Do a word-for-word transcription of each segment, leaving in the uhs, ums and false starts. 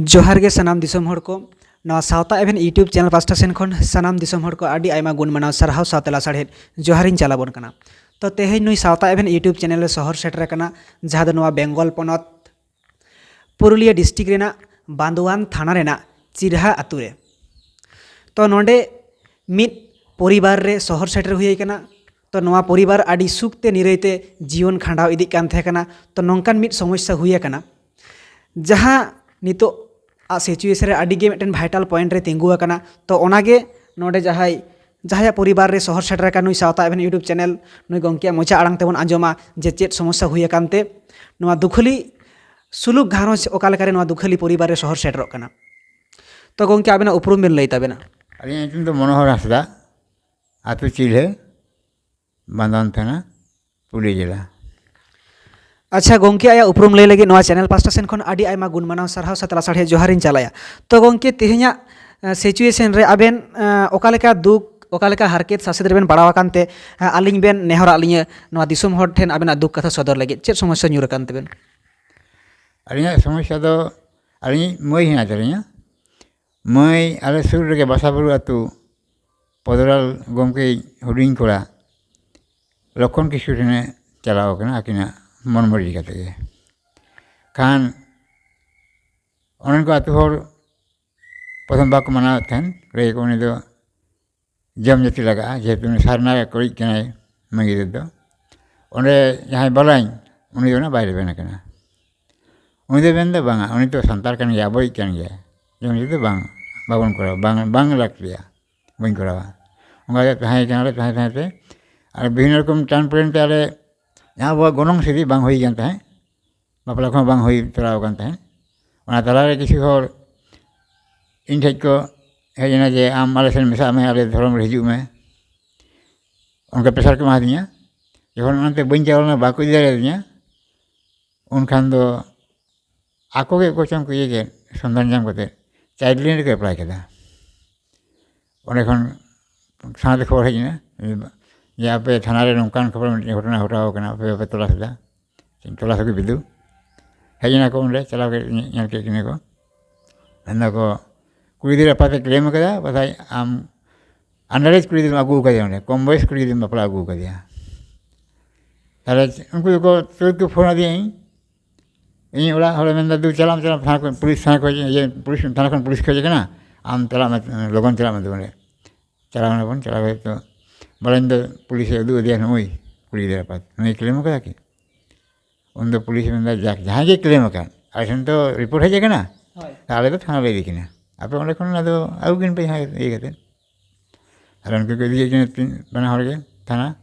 ᱡᱚᱦᱟᱨ ᱜᱮ ᱥᱟᱱᱟᱢ ᱫᱤᱥᱚᱢ ᱦᱚᱲ ᱠᱚ᱾ ᱱᱚᱣᱟ ᱥᱟᱶᱛᱟ ᱮᱵᱷᱮᱱ YouTube ᱪᱮᱱᱮᱞ ᱯᱟᱥᱴᱟ ᱥᱮᱱ ᱠᱷᱚᱱ ᱥᱟᱱᱟᱢ ᱫᱤᱥᱚᱢ ᱦᱚᱲ ᱠᱚ ᱟᱹᱰᱤ ᱟᱭᱢᱟ ᱜᱩᱱ ᱢᱟᱱᱟᱣ ᱥᱟᱨᱦᱟᱣ ᱥᱟᱶᱛᱮ ᱞᱟᱥᱟᱲᱦᱮᱫ ᱡᱚᱦᱟᱨᱤᱧ ᱪᱟᱞᱟᱵᱚᱱ ᱠᱟᱱᱟ᱾ ᱛᱚ ᱛᱮᱦᱮᱧ ᱱᱩᱭ ᱥᱟᱶᱛᱟ ᱮᱵᱷᱮᱱ YouTube ᱪᱮᱱᱮᱞ ᱨᱮ ᱥᱚᱦᱚᱨ ᱥᱮᱴᱮᱨ ᱟᱠᱟᱱᱟ, ᱡᱟᱦᱟᱸ ᱫᱚ ᱱᱚᱣᱟ ᱵᱮᱝᱜᱚᱞ ᱯᱚᱱᱚᱛ ᱯᱩᱨᱩᱞᱤᱭᱟᱹ ᱰᱤᱥᱴᱨᱤᱠᱴ ᱨᱮᱱᱟᱜ ᱵᱟᱸᱫᱳᱣᱟᱱ ᱛᱷᱟᱱᱟ ᱨᱮᱱᱟᱜ ᱪᱤᱨᱦᱟ ᱟᱛᱳ ᱨᱮ᱾ ᱛᱚ ᱱᱚᱰᱮ ᱢᱤᱫ ᱯᱚᱨᱤᱵᱟᱨ ᱨᱮ ᱥᱚᱦᱚᱨ ᱥᱮᱴᱮᱨ ᱦᱩᱭ ᱟᱠᱟᱱᱟ᱾ ᱛᱚ ᱱᱚᱣᱟ ᱯᱚᱨᱤᱵᱟᱨ ᱟᱹᱰᱤ ᱥᱩᱠ ᱛᱮ ᱱᱤᱨᱟᱹᱭ ᱛᱮ ᱡᱤᱭᱚᱱ ᱠᱷᱟᱸᱰᱟᱣ ᱤᱫᱤᱜ ᱠᱟᱱ ᱛᱟᱦᱮᱸ ᱠᱟᱱᱟ᱾ ᱛᱚ ᱱᱚᱝᱠᱟᱱ ᱢᱤᱫ ᱥᱚᱢᱚᱥᱥᱟ ᱦᱩᱭ ᱟᱠᱟᱱᱟ, ᱡᱟᱦᱟᱸ ᱱᱤᱛᱚᱜ ᱟᱜ ᱥᱤᱪᱩᱭᱮᱥᱚᱱ ᱨᱮ ᱟᱹᱰᱤ ᱜᱮ ᱢᱤᱫᱴᱮᱱ ᱵᱷᱟᱭᱴᱟᱞ ᱯᱚᱭᱮᱱᱴ ᱨᱮ ᱛᱤᱸᱜᱩ ᱟᱠᱟᱱᱟ᱾ ᱛᱚ ᱚᱱᱟᱜᱮ ᱱᱚᱰᱮ ᱡᱟᱦᱟᱸᱭ ᱡᱟᱦᱟᱸᱭᱟᱜ ᱯᱚᱨᱤᱵᱟᱨ ᱨᱮ ᱥᱚᱦᱚᱨ ᱥᱮᱴᱮᱨ ᱟᱠᱟᱱ ᱱᱩᱭ ᱥᱟᱶᱛᱟ ᱮᱵᱷᱮᱱ YouTube ᱪᱮᱱᱮᱞ, ᱱᱩᱭ ᱜᱚᱢᱠᱮᱭᱟᱜ ᱢᱚᱪᱟ ᱟᱲᱟᱝ ᱛᱮᱵᱚᱱ ᱟᱸᱡᱚᱢᱟ ᱡᱮ ᱪᱮᱫ ᱥᱚᱢᱚᱥᱥᱟ ᱦᱩᱭ ᱟᱠᱟᱱ ᱛᱮ ᱱᱚᱣᱟ ᱫᱩᱠᱷᱟᱹᱞᱤ ᱥᱩᱞᱩᱠ ᱜᱷᱟᱨᱚᱸᱡᱽ ᱚᱠᱟ ᱞᱮᱠᱟᱨᱮ ᱱᱚᱣᱟ ᱫᱩᱠᱷᱟᱹᱞᱤ ᱯᱚᱨᱤᱵᱟᱨ ᱨᱮ ᱥᱚᱦᱚᱨ ᱥᱮᱴᱮᱨᱚᱜ ᱠᱟᱱᱟ᱾ ᱛᱚ ᱜᱚᱢᱠᱮ, ᱟᱵᱮᱱᱟᱜ ᱩᱯᱨᱩᱢ ᱵᱮᱱ ᱞᱟᱹᱭ ᱛᱟᱵᱮᱱᱟ᱾ ᱟᱹᱞᱤᱧᱟᱜ ᱧᱩᱛᱩᱢ ᱫᱚ ᱢᱚᱱᱳᱦᱚᱨ ᱦᱟᱸᱥᱫᱟ, ᱟᱹᱛᱩ ᱪᱤᱞᱦᱟᱹ, ᱵᱟᱸᱫᱷᱟᱱ ᱛᱷᱟᱱᱟ, ᱯᱩᱨᱩᱞᱤᱭᱟᱹ ᱡᱮᱞᱟ᱾ ᱟᱪᱪᱷᱟ ᱜᱚᱢᱠᱮ, ᱟᱭᱟᱜ ᱩᱯᱨᱩᱢ ᱞᱟᱹᱭ ᱞᱟᱹᱜᱤᱫ ᱱᱚᱣᱟ ᱪᱮᱱᱮᱞ ᱯᱟᱥᱴᱟ ᱥᱮᱱ ᱠᱷᱚᱱ ᱟᱹᱰᱤ ᱟᱭᱢᱟ ᱜᱩᱱ ᱢᱟᱱᱟᱣ ᱥᱟᱨᱦᱟᱣ ᱥᱟᱛᱮ ᱞᱟᱥᱟᱲᱦᱮᱫ ᱡᱚᱦᱟᱨᱤᱧ ᱪᱟᱞᱟᱭᱟ᱾ ᱛᱚ ᱜᱚᱢᱠᱮ, ᱛᱮᱦᱮᱧᱟᱜ ᱥᱤᱪᱩᱭᱮᱥᱚᱱ ᱨᱮ ᱟᱵᱮᱱ ᱚᱠᱟ ᱞᱮᱠᱟ ᱫᱩᱠ, ᱚᱠᱟ ᱞᱮᱠᱟ ᱦᱟᱨᱠᱮᱛ ᱥᱟᱥᱮᱛ ᱨᱮᱵᱮᱱ ᱯᱟᱲᱟᱣ ᱟᱠᱟᱱ ᱛᱮ ᱟᱹᱞᱤᱧ ᱵᱮᱱ ᱱᱮᱦᱚᱨᱟᱜ ᱞᱤᱧᱟᱹ ᱱᱚᱣᱟ ᱫᱤᱥᱚᱢ ᱦᱚᱲ ᱴᱷᱮᱱ ᱟᱵᱮᱱᱟᱜ ᱫᱩᱠ ᱠᱟᱛᱷᱟ ᱥᱚᱫᱚᱨ ᱞᱟᱹᱜᱤᱫ? ᱪᱮᱫ ᱥᱚᱢᱚᱥᱥᱟ ᱧᱩᱨ ᱟᱠᱟᱱ ᱛᱟᱵᱮᱱ? ᱟᱹᱞᱤᱧᱟᱜ ᱥᱚᱢᱚᱥᱥᱟ ᱫᱚ, ᱟᱹᱞᱤᱧ ᱢᱟᱹᱭ ᱦᱮᱱᱟᱭ ᱛᱟᱹᱞᱤᱧᱟ᱾ ᱢᱟᱹᱭ ᱟᱞᱮ ᱥᱩᱨ ᱨᱮᱜᱮ ᱵᱟᱥᱟᱵᱩᱨᱩ ᱟᱹᱛᱩ ᱯᱚᱫᱚᱨᱟᱞ ᱜᱚᱢᱠᱮ ᱦᱩᱰᱤᱧ ᱠᱚᱲᱟ ᱞᱚᱠᱠᱷᱚᱱ ᱠᱤᱥᱠᱩ ᱴᱷᱮᱱᱮ ᱪᱟᱞᱟᱣ ᱟᱠᱟᱱᱟ, ᱟᱹᱠᱤᱱᱟᱜ ᱢᱚᱱ ᱢᱚᱨᱡᱤ ᱠᱟᱛᱮ ᱜᱮ᱾ ᱠᱷᱟᱱ ᱚᱸᱰᱮᱱ ᱠᱚ ᱟᱹᱛᱩ ᱦᱚᱲ ᱯᱨᱚᱛᱷᱚᱢ ᱵᱟᱠᱚ ᱢᱟᱱᱟᱣᱮᱫ ᱛᱟᱦᱮᱱ, ᱞᱟᱹᱭ ᱟᱠᱚ, "ᱩᱱᱤ ᱫᱚ ᱡᱚᱢ ᱡᱟᱹᱛᱤ ᱞᱟᱜᱟᱜᱼᱟ, ᱡᱮᱦᱮᱛᱩ ᱩᱱᱤ ᱥᱟᱨᱱᱟ ᱨᱮ ᱠᱚᱨᱤᱡ ᱠᱟᱱᱟᱭ ᱢᱟᱹᱭ ᱜᱤᱫᱟᱹᱨ ᱫᱚ᱾ ᱚᱸᱰᱮ ᱡᱟᱦᱟᱸᱭ ᱵᱟᱞᱟᱧ, ᱩᱱᱤ ᱫᱚ ᱚᱱᱟ ᱵᱟᱭ ᱨᱮᱵᱮᱱ ᱟᱠᱟᱱᱟ᱾" ᱩᱱᱤ ᱫᱚ ᱢᱮᱱᱫᱟ, "ᱵᱟᱝᱟ, ᱩᱱᱤ ᱫᱚ ᱥᱟᱱᱛᱟᱲ ᱠᱟᱱ ᱜᱮᱭᱟ, ᱟᱵᱚᱭᱤᱡ ᱠᱟᱱ ᱜᱮᱭᱟ, ᱡᱚᱢ ᱡᱟᱹᱛᱤ ᱫᱚ ᱵᱟᱝ, ᱵᱟᱵᱚᱱ ᱠᱚᱨᱟᱣᱟ, ᱵᱟᱝ, ᱵᱟᱝ ᱞᱟᱹᱠᱛᱤᱭᱟ, ᱵᱟᱹᱧ ᱠᱚᱨᱟᱣᱟ᱾" ᱚᱱᱠᱟ ᱠᱟᱛᱮ ᱛᱟᱦᱮᱸ ᱠᱟᱱᱟᱞᱮ, ᱛᱟᱦᱮᱸ ᱛᱟᱦᱮᱸ ᱛᱮ ᱟᱨ ᱵᱤᱵᱷᱤᱱᱱᱚ ᱨᱚᱠᱚᱢ ᱴᱟᱱ ᱯᱚᱨᱮᱱ ᱛᱮ ᱟᱞᱮ ᱡᱟᱦᱟᱸ ᱟᱵᱚᱣᱟᱜ ᱜᱚᱱᱚᱝ ᱥᱤᱫᱤ ᱵᱟᱝ ᱦᱩᱭ ᱠᱟᱱ ᱛᱟᱦᱮᱸᱫ, ᱵᱟᱯᱞᱟ ᱠᱚᱦᱚᱸ ᱵᱟᱝ ᱦᱩᱭ ᱛᱚᱨᱟᱣ ᱟᱠᱟᱱ ᱛᱟᱦᱮᱸᱫ᱾ ᱚᱱᱟ ᱛᱟᱞᱟᱨᱮ ᱠᱤᱪᱷᱩ ᱦᱚᱲ ᱤᱧ ᱴᱷᱮᱡ ᱠᱚ ᱦᱮᱡ ᱮᱱᱟ ᱡᱮ, "ᱟᱢ ᱟᱞᱮ ᱥᱮᱱ ᱢᱮᱥᱟᱜ ᱢᱮ, ᱟᱞᱮ ᱫᱷᱚᱨᱚᱢ ᱨᱮ ᱦᱤᱡᱩᱜ ᱢᱮ", ᱚᱱᱠᱟ ᱯᱨᱮᱥᱟᱨ ᱠᱚ ᱮᱢᱟ ᱫᱤᱧᱟ᱾ ᱡᱚᱠᱷᱚᱱ ᱚᱱᱟᱛᱮ ᱵᱟᱹᱧ ᱪᱟᱞᱟᱣ ᱞᱮᱱᱟ, ᱵᱟᱠᱚ ᱤᱫᱤ ᱫᱟᱲᱮᱭᱟᱫᱤᱧᱟ, ᱩᱱᱠᱷᱟᱱ ᱫᱚ ᱟᱠᱚ ᱜᱮ ᱚᱠᱚᱭ ᱪᱚᱝ ᱠᱚ ᱤᱭᱟᱹ ᱠᱮᱫ, ᱥᱚᱱᱫᱷᱟᱱ ᱧᱟᱢ ᱠᱟᱛᱮ ᱪᱟᱭᱤᱞᱰ ᱞᱟᱭᱤᱱ ᱨᱮᱠᱚ ᱮᱯᱞᱟᱭ ᱠᱮᱫᱟ᱾ ᱚᱸᱰᱮ ᱠᱷᱚᱱ ᱛᱷᱟᱱᱟ ᱛᱮ ᱠᱷᱚᱵᱚᱨ ᱦᱮᱡ ᱮᱱᱟ ᱡᱮ, "ᱟᱯᱮ ᱛᱷᱟᱱᱟ ᱨᱮ ᱱᱚᱝᱠᱟᱱ ᱠᱷᱚᱵᱚᱨ, ᱢᱤᱫᱴᱮᱱ ᱜᱷᱚᱴᱚᱱᱟ ᱜᱷᱚᱴᱟᱣ ᱠᱟᱱᱟ, ᱟᱯᱮ ᱵᱟᱯᱮ ᱛᱚᱞᱟᱥ ᱮᱫᱟ, ᱛᱚᱞᱟᱥ ᱟᱹᱜᱩᱭ ᱯᱮ ᱫᱩ᱾" ᱦᱮᱡ ᱮᱱᱟ ᱠᱚ, ᱚᱸᱰᱮ ᱪᱟᱞᱟᱣ ᱠᱟᱛᱮ ᱧᱮ-, ᱧᱮᱞ ᱠᱮᱫ ᱠᱤᱱᱟ ᱠᱚ᱾ ᱢᱮᱱᱫᱟ ᱠᱚ, ᱠᱩᱲᱤ ᱜᱤᱫᱽᱨᱟᱹ ᱟᱯᱟᱛᱮ ᱠᱞᱮᱢ ᱟᱠᱟᱫᱟ, ᱵᱟᱠᱷᱟᱡ ᱟᱢ ᱟᱱᱰᱟᱨ ᱮᱡᱽ ᱠᱩᱲᱤ ᱜᱤᱫᱽᱨᱟᱹᱢ ᱟᱹᱜᱩ ᱟᱠᱟᱫᱮᱭᱟ ᱚᱸᱰᱮ, ᱠᱚᱢ ᱵᱚᱭᱮᱥ ᱠᱩᱲᱤ ᱜᱤᱫᱽᱨᱟᱹᱢ ᱵᱟᱯᱞᱟ ᱟᱹᱜᱩ ᱟᱠᱟᱫᱮᱭᱟ᱾ ᱛᱟᱦᱞᱮ ᱩᱱᱠᱩ ᱫᱚᱠᱚ ᱛᱩᱨᱟᱹᱛ ᱠᱚ ᱯᱷᱳᱱ ᱟᱫᱤᱧᱟ ᱤᱧ᱾ ᱤᱧ ᱚᱲᱟᱜ ᱦᱚᱲᱮ ᱢᱮᱱᱫᱟ, "ᱫᱩ ᱪᱟᱞᱟᱜ ᱢᱮ, ᱪᱟᱞᱟᱜ ᱢᱮ, ᱛᱷᱟᱱᱟ ᱠᱷᱚᱱ, ᱯᱩᱞᱤᱥ ᱛᱷᱟᱱᱟ ᱠᱷᱚᱱ, ᱤᱭᱟᱹ, ᱯᱩᱞᱤᱥ ᱛᱷᱟᱱᱟ ᱠᱷᱚᱱ ᱯᱩᱞᱤᱥ ᱠᱚ ᱦᱮᱡ ᱟᱠᱟᱱᱟ, ᱟᱢ ᱪᱟᱞᱟᱜ ᱢᱮ, ᱞᱚᱜᱚᱱ ᱪᱟᱞᱟᱜ ᱢᱮ ᱫᱩ ᱚᱸᱰᱮ᱾" ᱪᱟᱞᱟᱣ ᱮᱱᱟᱵᱚᱱ, ᱪᱟᱞᱟᱣ ᱠᱟᱛᱮ ᱛᱚ ᱵᱟᱲᱟᱭ ᱫᱚ ᱯᱩᱞᱤᱥᱮ ᱩᱫᱩᱜ ᱟᱫᱮᱭᱟ, ᱱᱩᱭ ᱠᱩᱲᱤ ᱜᱤᱫᱽᱨᱟᱹ ᱟᱯᱟᱛ, ᱱᱩᱭ ᱠᱞᱮᱢ ᱟᱠᱟᱫᱟ ᱠᱤ? ᱩᱱᱫᱚ ᱯᱩᱞᱤᱥ ᱢᱮᱱᱫᱟ, "ᱡᱟᱠ, ᱡᱟᱦᱟᱸᱭ ᱜᱮ ᱠᱞᱮᱢ ᱟᱠᱟᱫ, ᱟᱞᱮ ᱴᱷᱮᱱ ᱛᱚ ᱨᱤᱯᱳᱨᱴ ᱦᱮᱡ ᱟᱠᱟᱱᱟ, ᱦᱳᱭ᱾ ᱟᱞᱮ ᱫᱚ ᱛᱷᱟᱱᱟ ᱞᱮ ᱤᱫᱤ ᱠᱤᱱᱟ, ᱟᱯᱮ ᱚᱸᱰᱮ ᱠᱷᱚᱱ ᱟᱫᱚ ᱟᱹᱜᱩ ᱠᱤᱱ ᱯᱮ ᱡᱟᱦᱟᱸ ᱤᱭᱟᱹ ᱠᱟᱛᱮ᱾" ᱟᱨ ᱩᱱᱠᱩ ᱠᱚ ᱤᱫᱤ ᱠᱮᱫ ᱠᱤᱱᱟ ᱛᱤᱱ-, ᱵᱟᱱᱟ ᱦᱚᱲ ᱜᱮ ᱛᱷᱟᱱᱟ᱾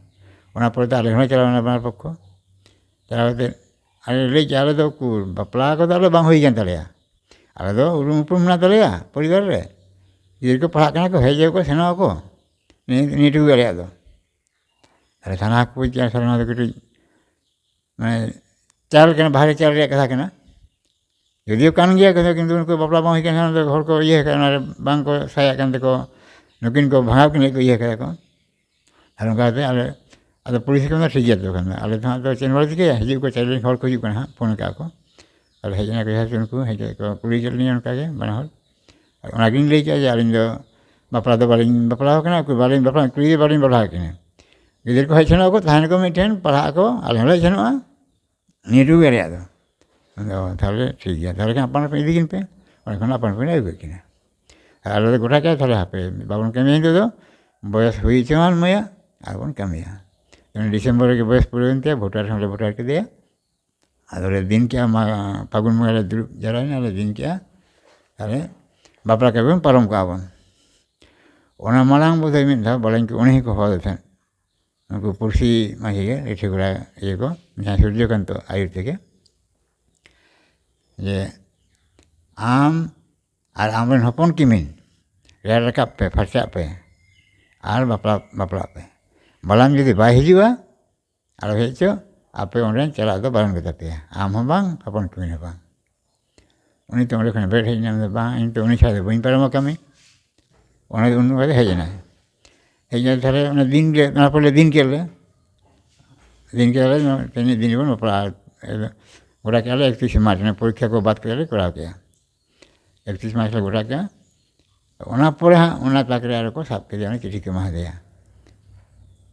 ᱚᱱᱟ ᱯᱚᱨᱮ ᱛᱮ ᱟᱞᱮ ᱦᱚᱸᱞᱮ ᱪᱟᱞᱟᱣ ᱮᱱᱟ ᱵᱟᱱᱟᱨ ᱯᱚᱠᱠᱷᱚ᱾ ᱪᱟᱞᱟᱣ ᱠᱟᱛᱮ ᱟᱞᱮ ᱞᱮ ᱞᱟᱹᱭ ᱠᱮᱜᱼᱟ, "ᱟᱞᱮ ᱫᱚ ᱩᱠᱩᱨ, ᱵᱟᱯᱞᱟ ᱠᱚᱫᱚ ᱟᱞᱮ ᱵᱟᱝ ᱦᱩᱭ ᱠᱟᱱ ᱛᱟᱞᱮᱭᱟ, ᱟᱞᱮ ᱫᱚ ᱩᱨᱩᱢ ᱩᱯᱨᱩᱢ ᱢᱮᱱᱟᱜ ᱛᱟᱞᱮᱭᱟ ᱯᱚᱨᱤᱵᱟᱨ ᱨᱮ, ᱜᱤᱫᱽᱨᱟᱹ ᱠᱚ ᱯᱟᱲᱦᱟᱜ ᱠᱟᱱᱟ ᱠᱚ, ᱦᱮᱡ ᱟᱠᱚ ᱥᱮᱱᱚᱜ ᱟᱠᱚ, ᱱᱤᱭᱟᱹ, ᱱᱤᱭᱟᱹ ᱴᱩᱠᱩ ᱜᱮ ᱟᱞᱮᱭᱟᱜ ᱫᱚ᱾" ᱛᱟᱦᱞᱮ ᱛᱷᱟᱱᱟ ᱠᱚ ᱵᱩᱡᱽ ᱠᱮᱜᱼᱟ, ᱥᱟᱞᱟ ᱱᱚᱣᱟ ᱫᱚ ᱠᱟᱹᱴᱤᱡ ᱢᱟᱱᱮ ᱪᱟᱞ ᱠᱟᱱᱟ, ᱵᱟᱦᱨᱮ ᱪᱟᱞ ᱨᱮᱭᱟᱜ ᱠᱟᱛᱷᱟ ᱠᱟᱱᱟ, ᱡᱩᱫᱤᱭᱳ ᱠᱟᱱ ᱜᱮᱭᱟ ᱠᱟᱛᱷᱟ, ᱠᱤᱱᱛᱩ ᱩᱱᱠᱩ ᱵᱟᱯᱞᱟ ᱵᱟᱝ ᱦᱩᱭ ᱠᱟᱱ ᱠᱷᱟᱱ ᱫᱚ ᱦᱚᱲ ᱠᱚ ᱤᱭᱟᱹ ᱟᱠᱟᱫ, ᱚᱱᱟᱨᱮ ᱵᱟᱝ ᱠᱚ ᱥᱟᱭᱟᱜ ᱠᱟᱱ ᱛᱮᱠᱚ, ᱱᱩᱠᱤᱱ ᱠᱚ ᱵᱷᱟᱜᱟᱣ ᱠᱤᱱ ᱞᱟᱹᱜᱤᱫ ᱠᱚ ᱤᱭᱟᱹ ᱠᱟᱫᱟ ᱠᱚ᱾ ᱟᱨ ᱚᱱᱠᱟ ᱠᱟᱛᱮ ᱟᱞᱮ, ᱟᱫᱚ ᱯᱩᱞᱤᱥ ᱠᱚ ᱢᱮᱱᱫᱟ, "ᱴᱷᱤᱠ ᱜᱮᱭᱟ, ᱛᱚᱠᱷᱚᱱ ᱫᱚ ᱟᱞᱮ ᱫᱚ ᱦᱟᱸᱜ ᱫᱚ ᱪᱮᱫ ᱦᱚᱸ ᱵᱟᱞᱮ ᱪᱤᱠᱟᱹᱭᱟ, ᱦᱤᱡᱩᱜ ᱠᱚ, ᱪᱟᱭᱞᱮᱱ ᱦᱚᱲ ᱠᱚ ᱦᱤᱡᱩᱜ ᱠᱟᱱᱟ ᱦᱟᱸᱜ, ᱯᱷᱳᱱ ᱟᱠᱟᱫ ᱠᱚ᱾" ᱟᱫᱚ ᱦᱮᱡ ᱮᱱᱟ ᱠᱚ ᱡᱟᱦᱟᱸ ᱥᱮᱫ, ᱩᱱᱠᱩ ᱦᱮᱡ ᱠᱟᱛᱮ ᱠᱚ ᱠᱩᱞᱤ ᱠᱮᱫ ᱞᱤᱧᱟ ᱚᱱᱠᱟ ᱜᱮ ᱵᱟᱱᱟ ᱦᱚᱲ᱾ ᱟᱨ ᱚᱱᱟᱜᱤᱧ ᱞᱟᱹᱭ ᱠᱮᱫᱼᱟ ᱡᱮ ᱟᱹᱞᱤᱧ ᱫᱚ ᱵᱟᱯᱞᱟ ᱫᱚ ᱵᱟᱹᱞᱤᱧ ᱵᱟᱯᱞᱟ ᱟᱠᱟᱱᱟ, ᱩᱠᱩᱨ ᱵᱟᱹᱞᱤᱧ ᱵᱟᱯᱞᱟ, ᱠᱩᱲᱤ ᱜᱤᱫᱽᱨᱟᱹ ᱵᱟᱹᱞᱤᱧ ᱵᱟᱯᱞᱟ ᱟᱠᱤᱱᱟ᱾ ᱜᱤᱫᱽᱨᱟᱹ ᱠᱚ ᱦᱮᱡ ᱥᱮᱱᱚᱜ ᱟᱠᱚ, ᱛᱟᱦᱮᱱ ᱟᱠᱚ ᱢᱤᱫᱴᱷᱮᱱ, ᱯᱟᱲᱦᱟᱜ ᱟᱠᱚ, ᱟᱞᱮ ᱦᱚᱸᱞᱮ ᱦᱮᱡ ᱥᱮᱱᱚᱜᱼᱟ᱾ ᱱᱤᱭᱟᱹ ᱴᱩᱠᱩ ᱜᱮ ᱟᱞᱮᱭᱟᱜ ᱫᱚ᱾ ᱟᱫᱚ ᱛᱟᱦᱚᱞᱮ ᱴᱷᱤᱠ ᱜᱮᱭᱟ, ᱛᱟᱦᱚᱞᱮ ᱠᱷᱟᱱ ᱟᱯᱟᱱ ᱟᱹᱯᱤᱱ ᱤᱫᱤ ᱠᱤᱱ ᱯᱮ, ᱚᱸᱰᱮ ᱠᱷᱚᱱ ᱟᱯᱟᱱ ᱟᱹᱯᱤᱱ ᱞᱮ ᱟᱹᱜᱩ ᱠᱮᱫ ᱠᱤᱱᱟ᱾ ᱟᱨ ᱟᱞᱮ ᱫᱚ ᱜᱚᱴᱟ ᱠᱮᱫᱟ, ᱛᱟᱦᱚᱞᱮ ᱦᱟᱯᱮ ᱵᱟᱵᱚᱱ ᱠᱟᱹᱢᱤᱭᱟ ᱱᱤᱛᱚᱜ ᱫᱚ, ᱵᱚᱭᱚᱥ ᱦᱩᱭ ᱦᱚᱪᱚᱣᱟᱱ ᱢᱟᱹᱭᱟ, ᱟᱨ ᱵᱚᱱ ᱠᱟᱹᱢᱤᱭᱟ᱾ ᱚᱱᱟ ᱰᱤᱥᱮᱢᱵᱚᱨ ᱨᱮᱜᱮ ᱵᱚᱭᱚᱥ ᱯᱩᱨᱟᱹᱣᱮᱱ ᱛᱟᱭᱟ, ᱵᱷᱳᱴᱟᱨ ᱦᱚᱸᱞᱮ ᱵᱷᱳᱴᱟᱨ ᱠᱮᱫᱮᱭᱟ᱾ ᱟᱫᱚᱞᱮ ᱫᱤᱱ ᱠᱮᱜᱼᱟ, ᱢᱟ-, ᱯᱷᱟᱹᱜᱩᱱ ᱵᱚᱸᱜᱟ ᱞᱮ ᱫᱩᱲᱩᱵ ᱡᱟᱣᱨᱟᱭᱮᱱᱟ, ᱞᱮ ᱫᱤᱱ ᱠᱮᱜᱼᱟ, ᱛᱟᱦᱚᱞᱮ ᱵᱟᱯᱞᱟ ᱠᱟᱛᱮ ᱵᱚᱱ ᱯᱟᱨᱚᱢ ᱠᱟᱜᱼᱟ ᱵᱚᱱ᱾ ᱚᱱᱟ ᱢᱟᱲᱟᱝ ᱵᱚᱫᱷᱚᱭ ᱢᱤᱫ ᱫᱷᱟᱣ ᱵᱟᱞᱟᱧ ᱠᱚ, ᱩᱱᱤ ᱦᱚᱸᱠᱚ ᱦᱚᱦᱚ ᱟᱫᱮ ᱛᱟᱦᱮᱸᱫ, ᱩᱱᱠᱩ ᱯᱩᱲᱥᱤ ᱢᱟᱹᱡᱷᱤ ᱜᱮ, ᱨᱤᱴᱷᱤ ᱜᱚᱲᱟ ᱤᱭᱟᱹ ᱠᱚ, ᱡᱟᱦᱟᱸᱭ ᱥᱩᱨᱡᱚᱠᱟᱱᱛᱚ ᱟᱹᱭᱩᱨ ᱛᱮᱜᱮ, ᱡᱮ ᱟᱢ ᱟᱨ ᱟᱢᱨᱮᱱ ᱦᱚᱯᱚᱱ ᱠᱤᱢᱤᱱ ᱨᱮᱭᱟᱲ ᱨᱟᱠᱟᱵ ᱯᱮ, ᱯᱷᱟᱨᱪᱟᱜ ᱯᱮ ᱟᱨ ᱵᱟᱯᱞᱟ, ᱵᱟᱯᱞᱟᱜ ᱯᱮ᱾ ᱵᱟᱞᱟᱢ ᱡᱩᱫᱤ ᱵᱟᱭ ᱦᱤᱡᱩᱜᱼᱟ, ᱟᱞᱚ ᱦᱮᱡ ᱪᱚ, ᱟᱯᱮ ᱚᱸᱰᱮ ᱪᱟᱞᱟᱜ ᱫᱚ ᱵᱟᱨᱚᱱ ᱠᱟᱛᱟ ᱯᱮᱭᱟ, ᱟᱢ ᱦᱚᱸ ᱵᱟᱝ, ᱦᱚᱯᱚᱱ ᱠᱤᱢᱤᱱ ᱦᱚᱸ ᱵᱟᱝ᱾ ᱩᱱᱤ ᱛᱚ ᱚᱸᱰᱮ ᱠᱷᱚᱱ ᱵᱮᱨᱮᱫ ᱦᱮᱡ ᱮᱱᱟ, ᱢᱮᱱᱫᱟ, "ᱵᱟᱝ, ᱤᱧ ᱛᱚ ᱩᱱᱤ ᱪᱷᱟᱲᱟ ᱫᱚ ᱵᱟᱹᱧ ᱯᱟᱨᱚᱢᱟ ᱠᱟᱹᱢᱤ᱾" ᱚᱱᱟ ᱫᱚ ᱩᱱ ᱱᱚᱝᱠᱟ ᱛᱮ ᱦᱮᱡ ᱮᱱᱟᱭ᱾ ᱦᱮᱡ ᱮᱱᱟ, ᱛᱟᱦᱞᱮ ᱚᱱᱟ ᱫᱤᱱ ᱜᱮ, ᱚᱱᱟ ᱯᱚᱨᱮ ᱫᱤᱱ ᱠᱮᱫ ᱞᱮ, ᱫᱤᱱ ᱠᱮᱫ ᱞᱮ, ᱛᱮᱦᱮᱧ ᱫᱤᱱ ᱨᱮᱵᱚᱱ ᱵᱟᱯᱞᱟᱜᱼᱟ᱾ ᱜᱚᱴᱟ ᱠᱮᱫ ᱞᱮ ᱮᱠᱛᱨᱤᱥᱮ ᱢᱟᱨᱪ, ᱚᱱᱟ ᱯᱚᱨᱤᱠᱠᱷᱟ ᱠᱚ ᱵᱟᱫ ᱠᱟᱛᱮ ᱞᱮ ᱠᱚᱨᱟᱣ ᱠᱮᱫᱼᱟ᱾ ᱮᱠᱛᱨᱤᱥ ᱢᱟᱨᱪ ᱞᱮ ᱜᱚᱴᱟ ᱠᱮᱫᱟ᱾ ᱚᱱᱟ ᱯᱚᱨᱮ ᱦᱟᱸᱜ ᱚᱱᱟ ᱛᱟᱠ ᱨᱮ ᱟᱨᱚ ᱠᱚ ᱥᱟᱵ ᱠᱮᱫᱮᱭᱟ, ᱚᱱᱟ ᱪᱤᱴᱷᱤ ᱠᱚ ᱮᱢᱟ ᱫᱮᱭᱟ᱾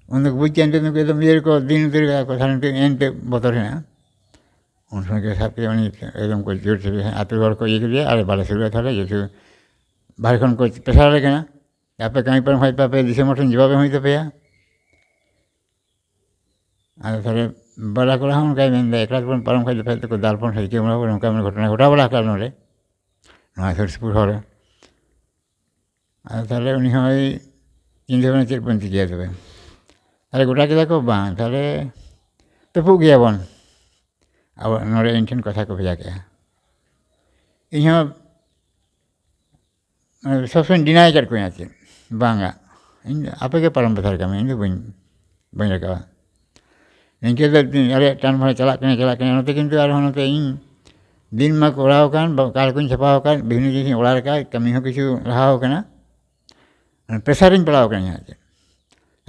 ᱩᱱ ᱫᱚ ᱵᱩᱡᱽ ᱠᱮᱫ ᱱᱩᱠᱩ ᱮᱠᱫᱚᱢ ᱤᱭᱟᱹ ᱨᱮᱠᱚ ᱫᱤᱱ ᱩᱛᱟᱹᱨ ᱠᱟᱫᱟ ᱠᱚ, ᱛᱟᱦᱞᱮ ᱱᱤᱛᱚᱜ ᱮᱱᱛᱮ ᱵᱚᱛᱚᱨ ᱦᱮᱱᱟᱜᱼᱟ᱾ ᱩᱱ ᱥᱚᱢᱚᱭ ᱠᱚ ᱥᱟᱵ ᱠᱮᱫᱮᱭᱟ, ᱩᱱᱤ ᱮᱠᱫᱚᱢ ᱠᱚ ᱡᱳᱨ ᱥᱮ ᱟᱹᱛᱩ ᱦᱚᱲ ᱠᱚ ᱤᱭᱟᱹ ᱠᱮᱫᱮᱭᱟ, ᱟᱨ ᱵᱟᱞᱮ ᱥᱩᱨᱩᱜᱼᱟ ᱛᱟᱦᱞᱮ, ᱡᱮᱦᱮᱛᱩ ᱵᱟᱦᱨᱮ ᱠᱷᱚᱱ ᱠᱚ ᱯᱮᱥᱟᱨ ᱟᱞᱮ ᱠᱟᱱᱟ, ᱟᱯᱮ ᱠᱟᱹᱢᱤ ᱯᱮ, ᱦᱚᱭ ᱯᱮ, ᱟᱯᱮ ᱫᱤᱥᱚᱢ ᱦᱚᱲ ᱴᱷᱮᱱ ᱡᱚᱵᱟᱵ ᱮᱢ ᱦᱩᱭᱩᱜ ᱛᱟᱯᱮᱭᱟ᱾ ᱟᱫᱚ ᱛᱟᱦᱞᱮ ᱵᱟᱞᱟ ᱠᱚᱲᱟ ᱦᱚᱸ ᱚᱱᱠᱟᱭ ᱢᱮᱱᱫᱟ, ᱮᱠᱞᱟ ᱛᱮᱵᱚᱱ ᱯᱟᱨᱚᱢ ᱠᱷᱟᱡ ᱫᱚ ᱯᱟᱞᱮ ᱛᱮᱠᱚ ᱫᱟᱞ ᱵᱚᱱ ᱥᱮ ᱪᱤᱠᱟᱹ ᱵᱚᱱᱟ, ᱱᱚᱝᱠᱟ ᱢᱤᱫ ᱜᱷᱚᱴᱚᱱᱟ ᱜᱷᱚᱴᱟᱣ ᱵᱟᱲᱟ ᱟᱠᱟᱫ ᱱᱚᱰᱮ, ᱱᱚᱣᱟ ᱥᱩᱨ ᱥᱩᱯᱩᱨ ᱦᱚᱲ᱾ ᱟᱫᱚ ᱛᱟᱦᱞᱮ ᱩᱱᱤ ᱦᱚᱸᱭ ᱪᱤᱱᱛᱟᱹ ᱵᱷᱟᱵᱽᱱᱟ, ᱪᱮᱫ ᱵᱚᱱ ᱪᱤᱠᱟᱹᱭᱟ ᱛᱚᱵᱮ? ᱛᱟᱦᱞᱮ ᱜᱚᱴᱟ ᱠᱮᱫᱟ ᱠᱚ, ᱵᱟᱝ, ᱛᱟᱦᱞᱮ ᱛᱩᱯᱩᱜ ᱜᱮᱭᱟᱵᱚᱱ᱾ ᱟᱵᱚ ᱱᱚᱰᱮ ᱤᱧ ᱴᱷᱮᱱ ᱠᱟᱛᱷᱟ ᱠᱚ ᱵᱷᱮᱡᱟ ᱠᱮᱜᱼᱟ᱾ ᱤᱧ ᱦᱚᱸ ᱥᱚᱵ ᱥᱚᱢᱚᱭ ᱰᱤᱱᱟᱭ ᱠᱟᱫ ᱠᱚᱣᱟᱧ, ᱟᱨ ᱪᱮᱫ, ᱵᱟᱝᱟ, ᱤᱧ ᱫᱚ ᱟᱯᱮ ᱜᱮ ᱯᱟᱨᱚᱢ ᱯᱮ ᱥᱟᱨ ᱠᱟᱹᱢᱤ, ᱤᱧ ᱫᱚ ᱵᱟᱹᱧ, ᱵᱟᱹᱧ ᱨᱟᱠᱟᱵᱟ᱾ ᱱᱤᱝᱠᱟᱹ ᱫᱚ ᱟᱞᱮᱭᱟᱜ ᱴᱟᱱ ᱵᱷᱟᱲᱟ ᱪᱟᱞᱟᱜ ᱠᱟᱱᱟ, ᱪᱟᱞᱟᱜ ᱠᱟᱱᱟ, ᱱᱚᱛᱮ ᱠᱤᱱᱛᱩ ᱟᱨᱦᱚᱸ ᱱᱚᱛᱮ ᱤᱧ ᱫᱤᱱ ᱢᱟ ᱠᱚᱨᱟᱣ ᱟᱠᱟᱱ, ᱵᱟ-, ᱠᱟᱨᱰ ᱠᱚᱧ ᱪᱷᱟᱯᱟᱣ ᱟᱠᱟᱫ, ᱵᱤᱵᱷᱤᱱᱱᱚ ᱡᱤᱱᱤᱥ ᱤᱧ ᱚᱰᱟᱨ ᱟᱠᱟᱫ, ᱠᱟᱹᱢᱤ ᱦᱚᱸ ᱠᱤᱪᱷᱩ ᱞᱟᱦᱟᱣ ᱟᱠᱟᱱᱟ, ᱯᱨᱮᱥᱟᱨ ᱨᱤᱧ ᱯᱟᱲᱟᱣ ᱟᱠᱟᱱᱟ ᱟᱨ ᱪᱮᱫ᱾